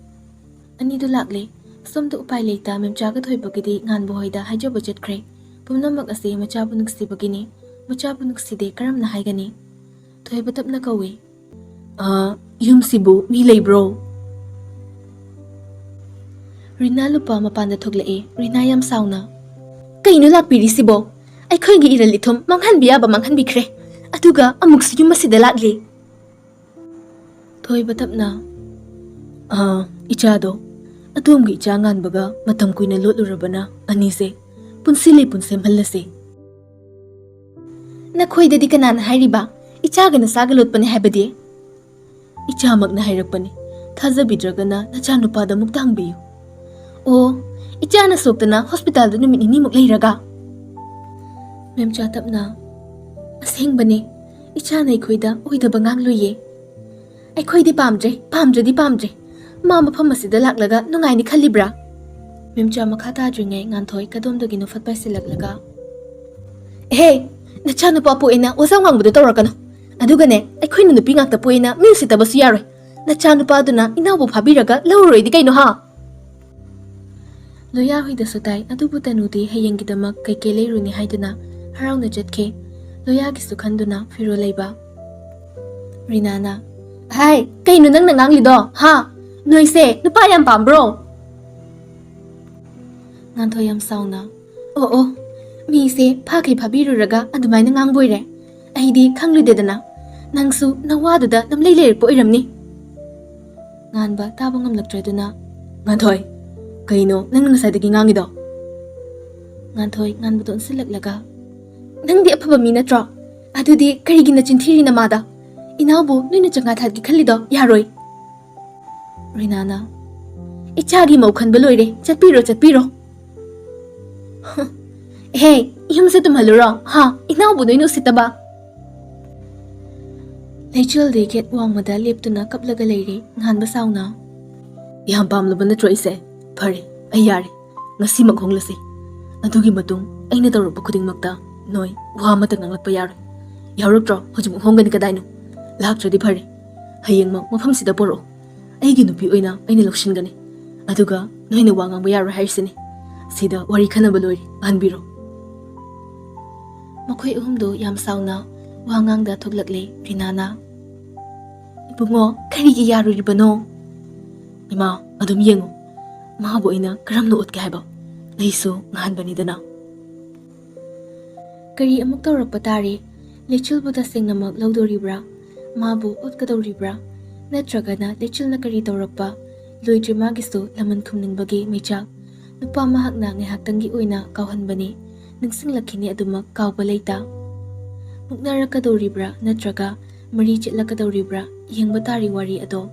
ꯑꯅꯤꯗꯨ ꯂꯥꯛꯂꯦ꯫ ꯁꯣꯝꯗ ꯎꯄꯥꯏ ꯂꯩꯇ ꯃꯦꯝꯆꯥꯒ ꯊꯣꯏꯕꯒꯤꯗꯤ ꯉꯥꯟꯕ ꯍꯣꯏꯗ ꯍꯥꯏꯖꯕ ꯆꯠꯈ꯭ꯔꯦ꯫ ꯄꯨꯝꯅꯃꯛ ꯑꯁꯤ ꯃꯆꯥꯕꯨ ꯅꯨꯡꯁꯤꯕꯒꯤꯅꯤ꯫ ꯃꯆꯥꯕꯨ ꯅꯨꯡꯁꯤꯗꯦ ꯀꯔꯝꯅ ꯍꯥꯏꯒꯅꯤ? ꯊꯣꯏꯕ ꯇꯞꯅ ꯀꯧꯏ꯫ "ꯑ, ꯌꯨꯝꯁꯤꯕꯨ ꯃꯤ ꯂꯩꯕ꯭ꯔꯣ?" ꯔꯤꯅꯥ ꯂꯨꯄꯥ ꯃꯄꯥꯟꯗ ꯊꯣꯛꯂꯛꯏ꯫ ꯔꯤꯅꯥ ꯌꯥꯝ ꯁꯥꯎꯅ, "ꯀꯩꯅꯣ ꯂꯥꯛꯄꯤꯔꯤꯁꯤꯕꯣ? ꯑꯩꯈꯣꯏꯒꯤ ꯏꯔꯜ ꯏꯊꯨꯝ ꯃꯥꯡꯍꯟꯕ ꯌꯥꯕ ꯃꯥꯡꯍꯟꯕꯤꯈ꯭ꯔꯦ, ꯑꯗꯨꯒ ꯑꯃꯨꯛꯁꯨ ꯌꯨꯝ ꯑꯁꯤꯗ ꯂꯥꯛꯂꯤ"꯫ ꯊꯣꯏꯕ ꯇꯞꯅ, "ꯑ, ꯏꯆꯥꯗꯣ, ꯑꯗꯣꯝꯒꯤ ꯏꯆꯥ ꯉꯥꯟꯕꯒ ꯃꯇꯝ ꯀꯨꯏꯅ ꯂꯣꯠꯂꯨꯔꯕꯅ ꯑꯅꯤꯁꯦ ꯄꯨꯟꯁꯤ ꯂꯩꯄꯨꯟ ꯁꯦꯝꯍꯜꯂꯁꯤ"꯫ "ꯅꯈꯣꯏꯗꯗꯤ ꯀꯅꯥꯅ ꯍꯥꯏꯔꯤꯕ ꯏꯆꯥꯒ ꯅꯆꯥꯒ ꯂꯣꯠꯄꯅꯤ ꯍꯥꯏꯕꯗꯤ? ꯏꯆꯥꯃꯛꯅ ꯍꯥꯏꯔꯛꯄꯅꯤ꯫ ꯊꯥꯖꯕꯤꯗ꯭ꯔꯒꯅ ꯅꯆꯥꯅꯨꯄꯥꯗ ꯑꯃꯨꯛꯇ ꯍꯪꯕꯤꯌꯨ"꯫ "ꯑꯣ, ꯏꯆꯥꯅ ꯁꯣꯛꯇꯅ ꯍꯣꯁꯄꯤꯇꯥꯜꯗ ꯅꯨꯃꯤꯠ ꯅꯤꯅꯤꯃꯨꯛ ꯂꯩꯔꯒ?" ꯃꯦꯝꯆꯥ ꯇꯞꯅ, "ꯑꯁꯦꯡꯕꯅꯦ, ꯏꯆꯥꯅ ꯑꯩꯈꯣꯏꯗ ꯑꯣꯏꯗꯕ ꯉꯥꯡꯂꯣꯏꯌꯦ꯫ ꯑꯩꯈꯣꯏꯗꯤ ꯄꯥꯝꯗ꯭ꯔꯦ, ꯄꯥꯝꯗ꯭ꯔꯗꯤ ꯄꯥꯝꯗ꯭ꯔꯦ꯫ ꯃꯥ ꯃꯐꯝ ꯑꯁꯤꯗ ꯂꯥꯛꯂꯒ ꯅꯨꯡꯉꯥꯏꯅꯤ ꯈꯜꯂꯤꯕ꯭ꯔꯥ?" ꯃꯦꯝꯆꯥ ꯃꯈꯥ ꯇꯥꯗ꯭ꯔꯤꯉꯩ ꯉꯥꯟꯊꯣꯏ ꯀꯗꯣꯝꯗꯒꯤꯅꯣ ꯐꯠ ꯄꯥꯏꯁꯤꯜꯂꯛꯂꯒ, "ꯍꯦ, ꯅꯆꯥꯅꯨꯄꯥ ꯄꯣꯛꯑꯦꯅ ꯑꯣꯖꯥ ꯉꯥꯡꯕꯗꯣ ꯇꯧꯔꯛꯀꯅꯨ꯫ ꯑꯗꯨꯒꯅꯦ, ꯑꯩꯈꯣꯏꯅ ꯅꯨꯄꯤ ꯉꯥꯛꯇ ꯄꯣꯛꯑꯦꯅ ꯃꯤ ꯎꯁꯤꯠꯇꯕꯁꯨ ꯌꯥꯔꯣꯏ꯫ ꯅꯆꯥꯅꯨꯄꯥꯗꯨꯅ ꯏꯅꯥꯎꯕꯨ ꯐꯥꯕꯤꯔꯒ ꯂꯧꯔꯔꯣꯏꯗꯤ ꯀꯩꯅꯣ, ꯍꯥ?" ꯂꯣꯌꯥ ꯍꯨꯏꯗꯁꯨ ꯇꯥꯏ, ꯑꯗꯨꯕꯨ ꯇꯅꯨꯗꯤ ꯍꯌꯦꯡꯒꯤꯗꯃꯛ ꯀꯩꯀꯩ ꯂꯩꯔꯨꯅꯤ ꯍꯥꯏꯗꯨꯅ ꯍꯔꯥꯎꯅ ꯆꯠꯈꯤ꯫ ꯂꯣꯌꯥꯒꯤꯁꯨ ꯈꯟꯗꯨꯅ ꯐꯤꯔꯣꯜ ꯂꯩꯕ꯫ ꯔꯤꯅꯥꯅ, "ꯍꯥꯏ, ꯀꯩꯅꯣ ꯅꯪꯅ ꯉꯥꯡꯂꯤꯗꯣ, ꯍꯥ? ꯅꯣꯏꯁꯦ ꯅꯨꯄꯥ ꯌꯥꯝ ꯄꯥꯝꯕ꯭ꯔꯣ?" ꯉꯥꯟꯊꯣꯏ ꯌꯥꯝ ꯁꯥꯎꯅ, "ꯑꯣ ꯑꯣ, ꯃꯤꯁꯦ ꯐꯥꯈꯩ ꯐꯥꯕꯤꯔꯨꯔꯒ ꯑꯗꯨꯃꯥꯏꯅ ꯉꯥꯡꯕꯣꯏꯔꯦ꯫ ꯑꯩꯗꯤ ꯈꯪꯂꯨꯗꯦꯗꯅ꯫ ꯅꯪꯁꯨ ꯅꯋꯥꯗꯨꯗ ꯅꯝꯂꯩ ꯂꯩꯔꯛꯄ ꯑꯣꯏꯔꯝꯅꯤ꯫" ꯉꯥꯟꯕ ꯇꯥꯕ ꯉꯝꯂꯛꯇ꯭ꯔꯗꯨꯅ, "ꯉꯥꯟꯊꯣꯏ, ꯀꯩꯅꯣ ꯅꯪꯅ ꯉꯁꯥꯏꯗꯒꯤ ꯉꯥꯡꯉꯤꯗꯣ?" ꯉꯥꯟꯊꯣꯏ ꯉꯥꯟꯕꯗ ꯑꯣꯟꯁꯤꯜꯂꯛꯂꯒ, "ꯅꯪꯗꯤ ꯑꯐꯕ ꯃꯤ ꯅꯠꯇ꯭ꯔꯣ? ꯑꯗꯨꯗꯤ ꯀꯔꯤꯒꯤ ꯅꯆꯤꯟ ꯊꯤꯔꯤ ꯅꯃꯥꯗ? ꯏꯅꯥꯎꯕꯨ ꯅꯣꯏꯅ ꯆꯪꯒꯥ ꯊꯥꯠꯀꯦ ꯈꯜꯂꯤꯗꯣ ꯌꯥꯔꯣꯏ꯫" ꯔꯤꯅꯥꯅ, "ꯏꯆꯥꯒꯤ ꯃꯧ ꯈꯟꯕ ꯂꯣꯏꯔꯦ, ꯆꯠꯄꯤꯔꯣ, ꯆꯠꯄꯤꯔꯣ꯫" "ꯍꯦ, ꯌꯨꯝꯁꯦ ꯇꯨꯝꯍꯜꯂꯨꯔꯣ, ꯍꯥ? ꯏꯅꯥꯎꯕꯨ ꯅꯣꯏꯅ ꯎꯁꯤꯠꯇꯕ꯫" ꯂꯩꯆꯤꯜꯗꯤ ꯒꯦꯠ ꯋꯥꯡꯃꯗ ꯂꯦꯞꯇꯨꯅ ꯀꯞꯂꯒ ꯂꯩꯔꯦ꯫ ꯉꯥꯟꯕ ꯁꯥꯎꯅ, "ꯌꯥꯝ ꯄꯥꯝꯂꯕ ꯅꯠꯇ꯭ꯔꯣ ꯑꯩꯁꯦ? ꯐꯔꯦ, ꯑꯩ ꯌꯥꯔꯦ꯫ ꯉꯁꯤꯃꯛ ꯍꯣꯡꯂꯁꯤ꯫ ꯑꯗꯨꯒꯤ ꯃꯇꯨꯡ ꯑꯩꯅ ꯇꯧꯔꯛꯄ ꯈꯨꯗꯤꯡꯃꯛꯇ ꯅꯣꯏ ꯋꯥ ꯑꯃꯠꯇ ꯉꯥꯡꯂꯛꯄ ꯌꯥꯔꯣꯏ꯫ ꯌꯥꯎꯔꯛꯇ꯭ꯔꯣ? ꯍꯧꯖꯤꯛꯃꯛ ꯍꯣꯡꯒꯅꯤ ꯀꯗꯥꯏꯅꯣ? ꯂꯥꯛꯇ꯭ꯔꯗꯤ ꯐꯔꯦ꯫ ꯍꯌꯦꯡꯃꯛ ꯃꯐꯝꯁꯤꯗ ꯄꯣꯔꯛꯑꯣ꯫ ꯑꯩꯒꯤ ꯅꯨꯄꯤ ꯑꯣꯏꯅ ꯑꯩꯅ ꯂꯧꯁꯤꯟꯒꯅꯤ꯫ ꯑꯗꯨꯒ ꯅꯣꯏꯅ ꯋꯥ ꯉꯥꯡꯕ ꯌꯥꯔꯣꯏ ꯍꯥꯏꯔꯤꯁꯤꯅꯤ꯫ ꯁꯤꯗ ꯋꯥꯔꯤ ꯈꯟꯅꯕ ꯂꯣꯏꯔꯦ꯫ ꯍꯟꯕꯤꯔꯣ꯫" ꯃꯈꯣꯏ ꯑꯍꯨꯝꯗꯣ ꯌꯥꯝ ꯁꯥꯎꯅ ꯋꯥ ꯉꯥꯡꯗ ꯊꯣꯛꯂꯛꯂꯦ꯫ ꯔꯤꯅꯥꯅ, "ꯏꯕꯨꯡꯉꯣ, ꯀꯔꯤꯒꯤ ꯌꯥꯔꯣꯏꯔꯤꯕꯅꯣ?" "ꯏꯃꯥ, ꯑꯗꯨꯝ ꯌꯦꯡꯉꯨ꯫ ꯃꯥꯕꯨ ꯑꯩꯅ ꯀꯔꯝꯅ ꯎꯠꯀꯦ ꯍꯥꯏꯕ? ꯑꯩꯁꯨ ꯉꯍꯥꯟꯕꯅꯤꯗꯅ꯫" ꯀꯔꯤ ꯑꯃꯨꯛ ꯇꯧꯔꯛꯄ ꯇꯥꯔꯦ? ꯂꯩꯆꯤꯜꯕꯨ ꯇꯁꯦꯡꯅꯃꯛ ꯂꯧꯗꯣꯔꯤꯕ꯭ꯔꯥ? ꯃꯥꯕꯨ ꯎꯠꯀꯗꯧꯔꯤꯕ꯭ꯔꯥ? ꯅꯠꯇ꯭ꯔꯒꯅ ꯂꯩꯆꯤꯜꯅ ꯀꯔꯤ ꯇꯧꯔꯛꯄ? ꯂꯣꯏꯗ꯭ꯔꯤ ꯃꯥꯒꯤꯁꯨ ꯂꯃꯟ ꯈꯨꯝꯅꯤꯡꯕꯒꯤ ꯃꯩꯆꯥꯛ꯫ ꯅꯨꯄꯥ ꯃꯍꯥꯛꯅ ꯉꯥꯏꯍꯥꯛꯇꯪꯒꯤ ꯑꯣꯏꯅ ꯀꯥꯎꯍꯟꯕꯅꯤ꯫ ꯅꯤꯡꯁꯤꯡꯂꯛꯈꯤꯅꯤ ꯑꯗꯨꯃꯛ ꯀꯥꯎꯕ ꯂꯩꯇ꯫ ꯃꯨꯛꯅꯔꯛꯀꯗꯧꯔꯤꯕ꯭ꯔꯥ ꯅꯠꯇ꯭ꯔꯒ ꯃꯔꯤ ꯆꯠꯂꯛꯀꯗꯧꯔꯤꯕ꯭ꯔꯥ? ꯌꯦꯡꯕ ꯇꯥꯔꯤ ꯋꯥꯔꯤ ꯑꯗꯣ꯫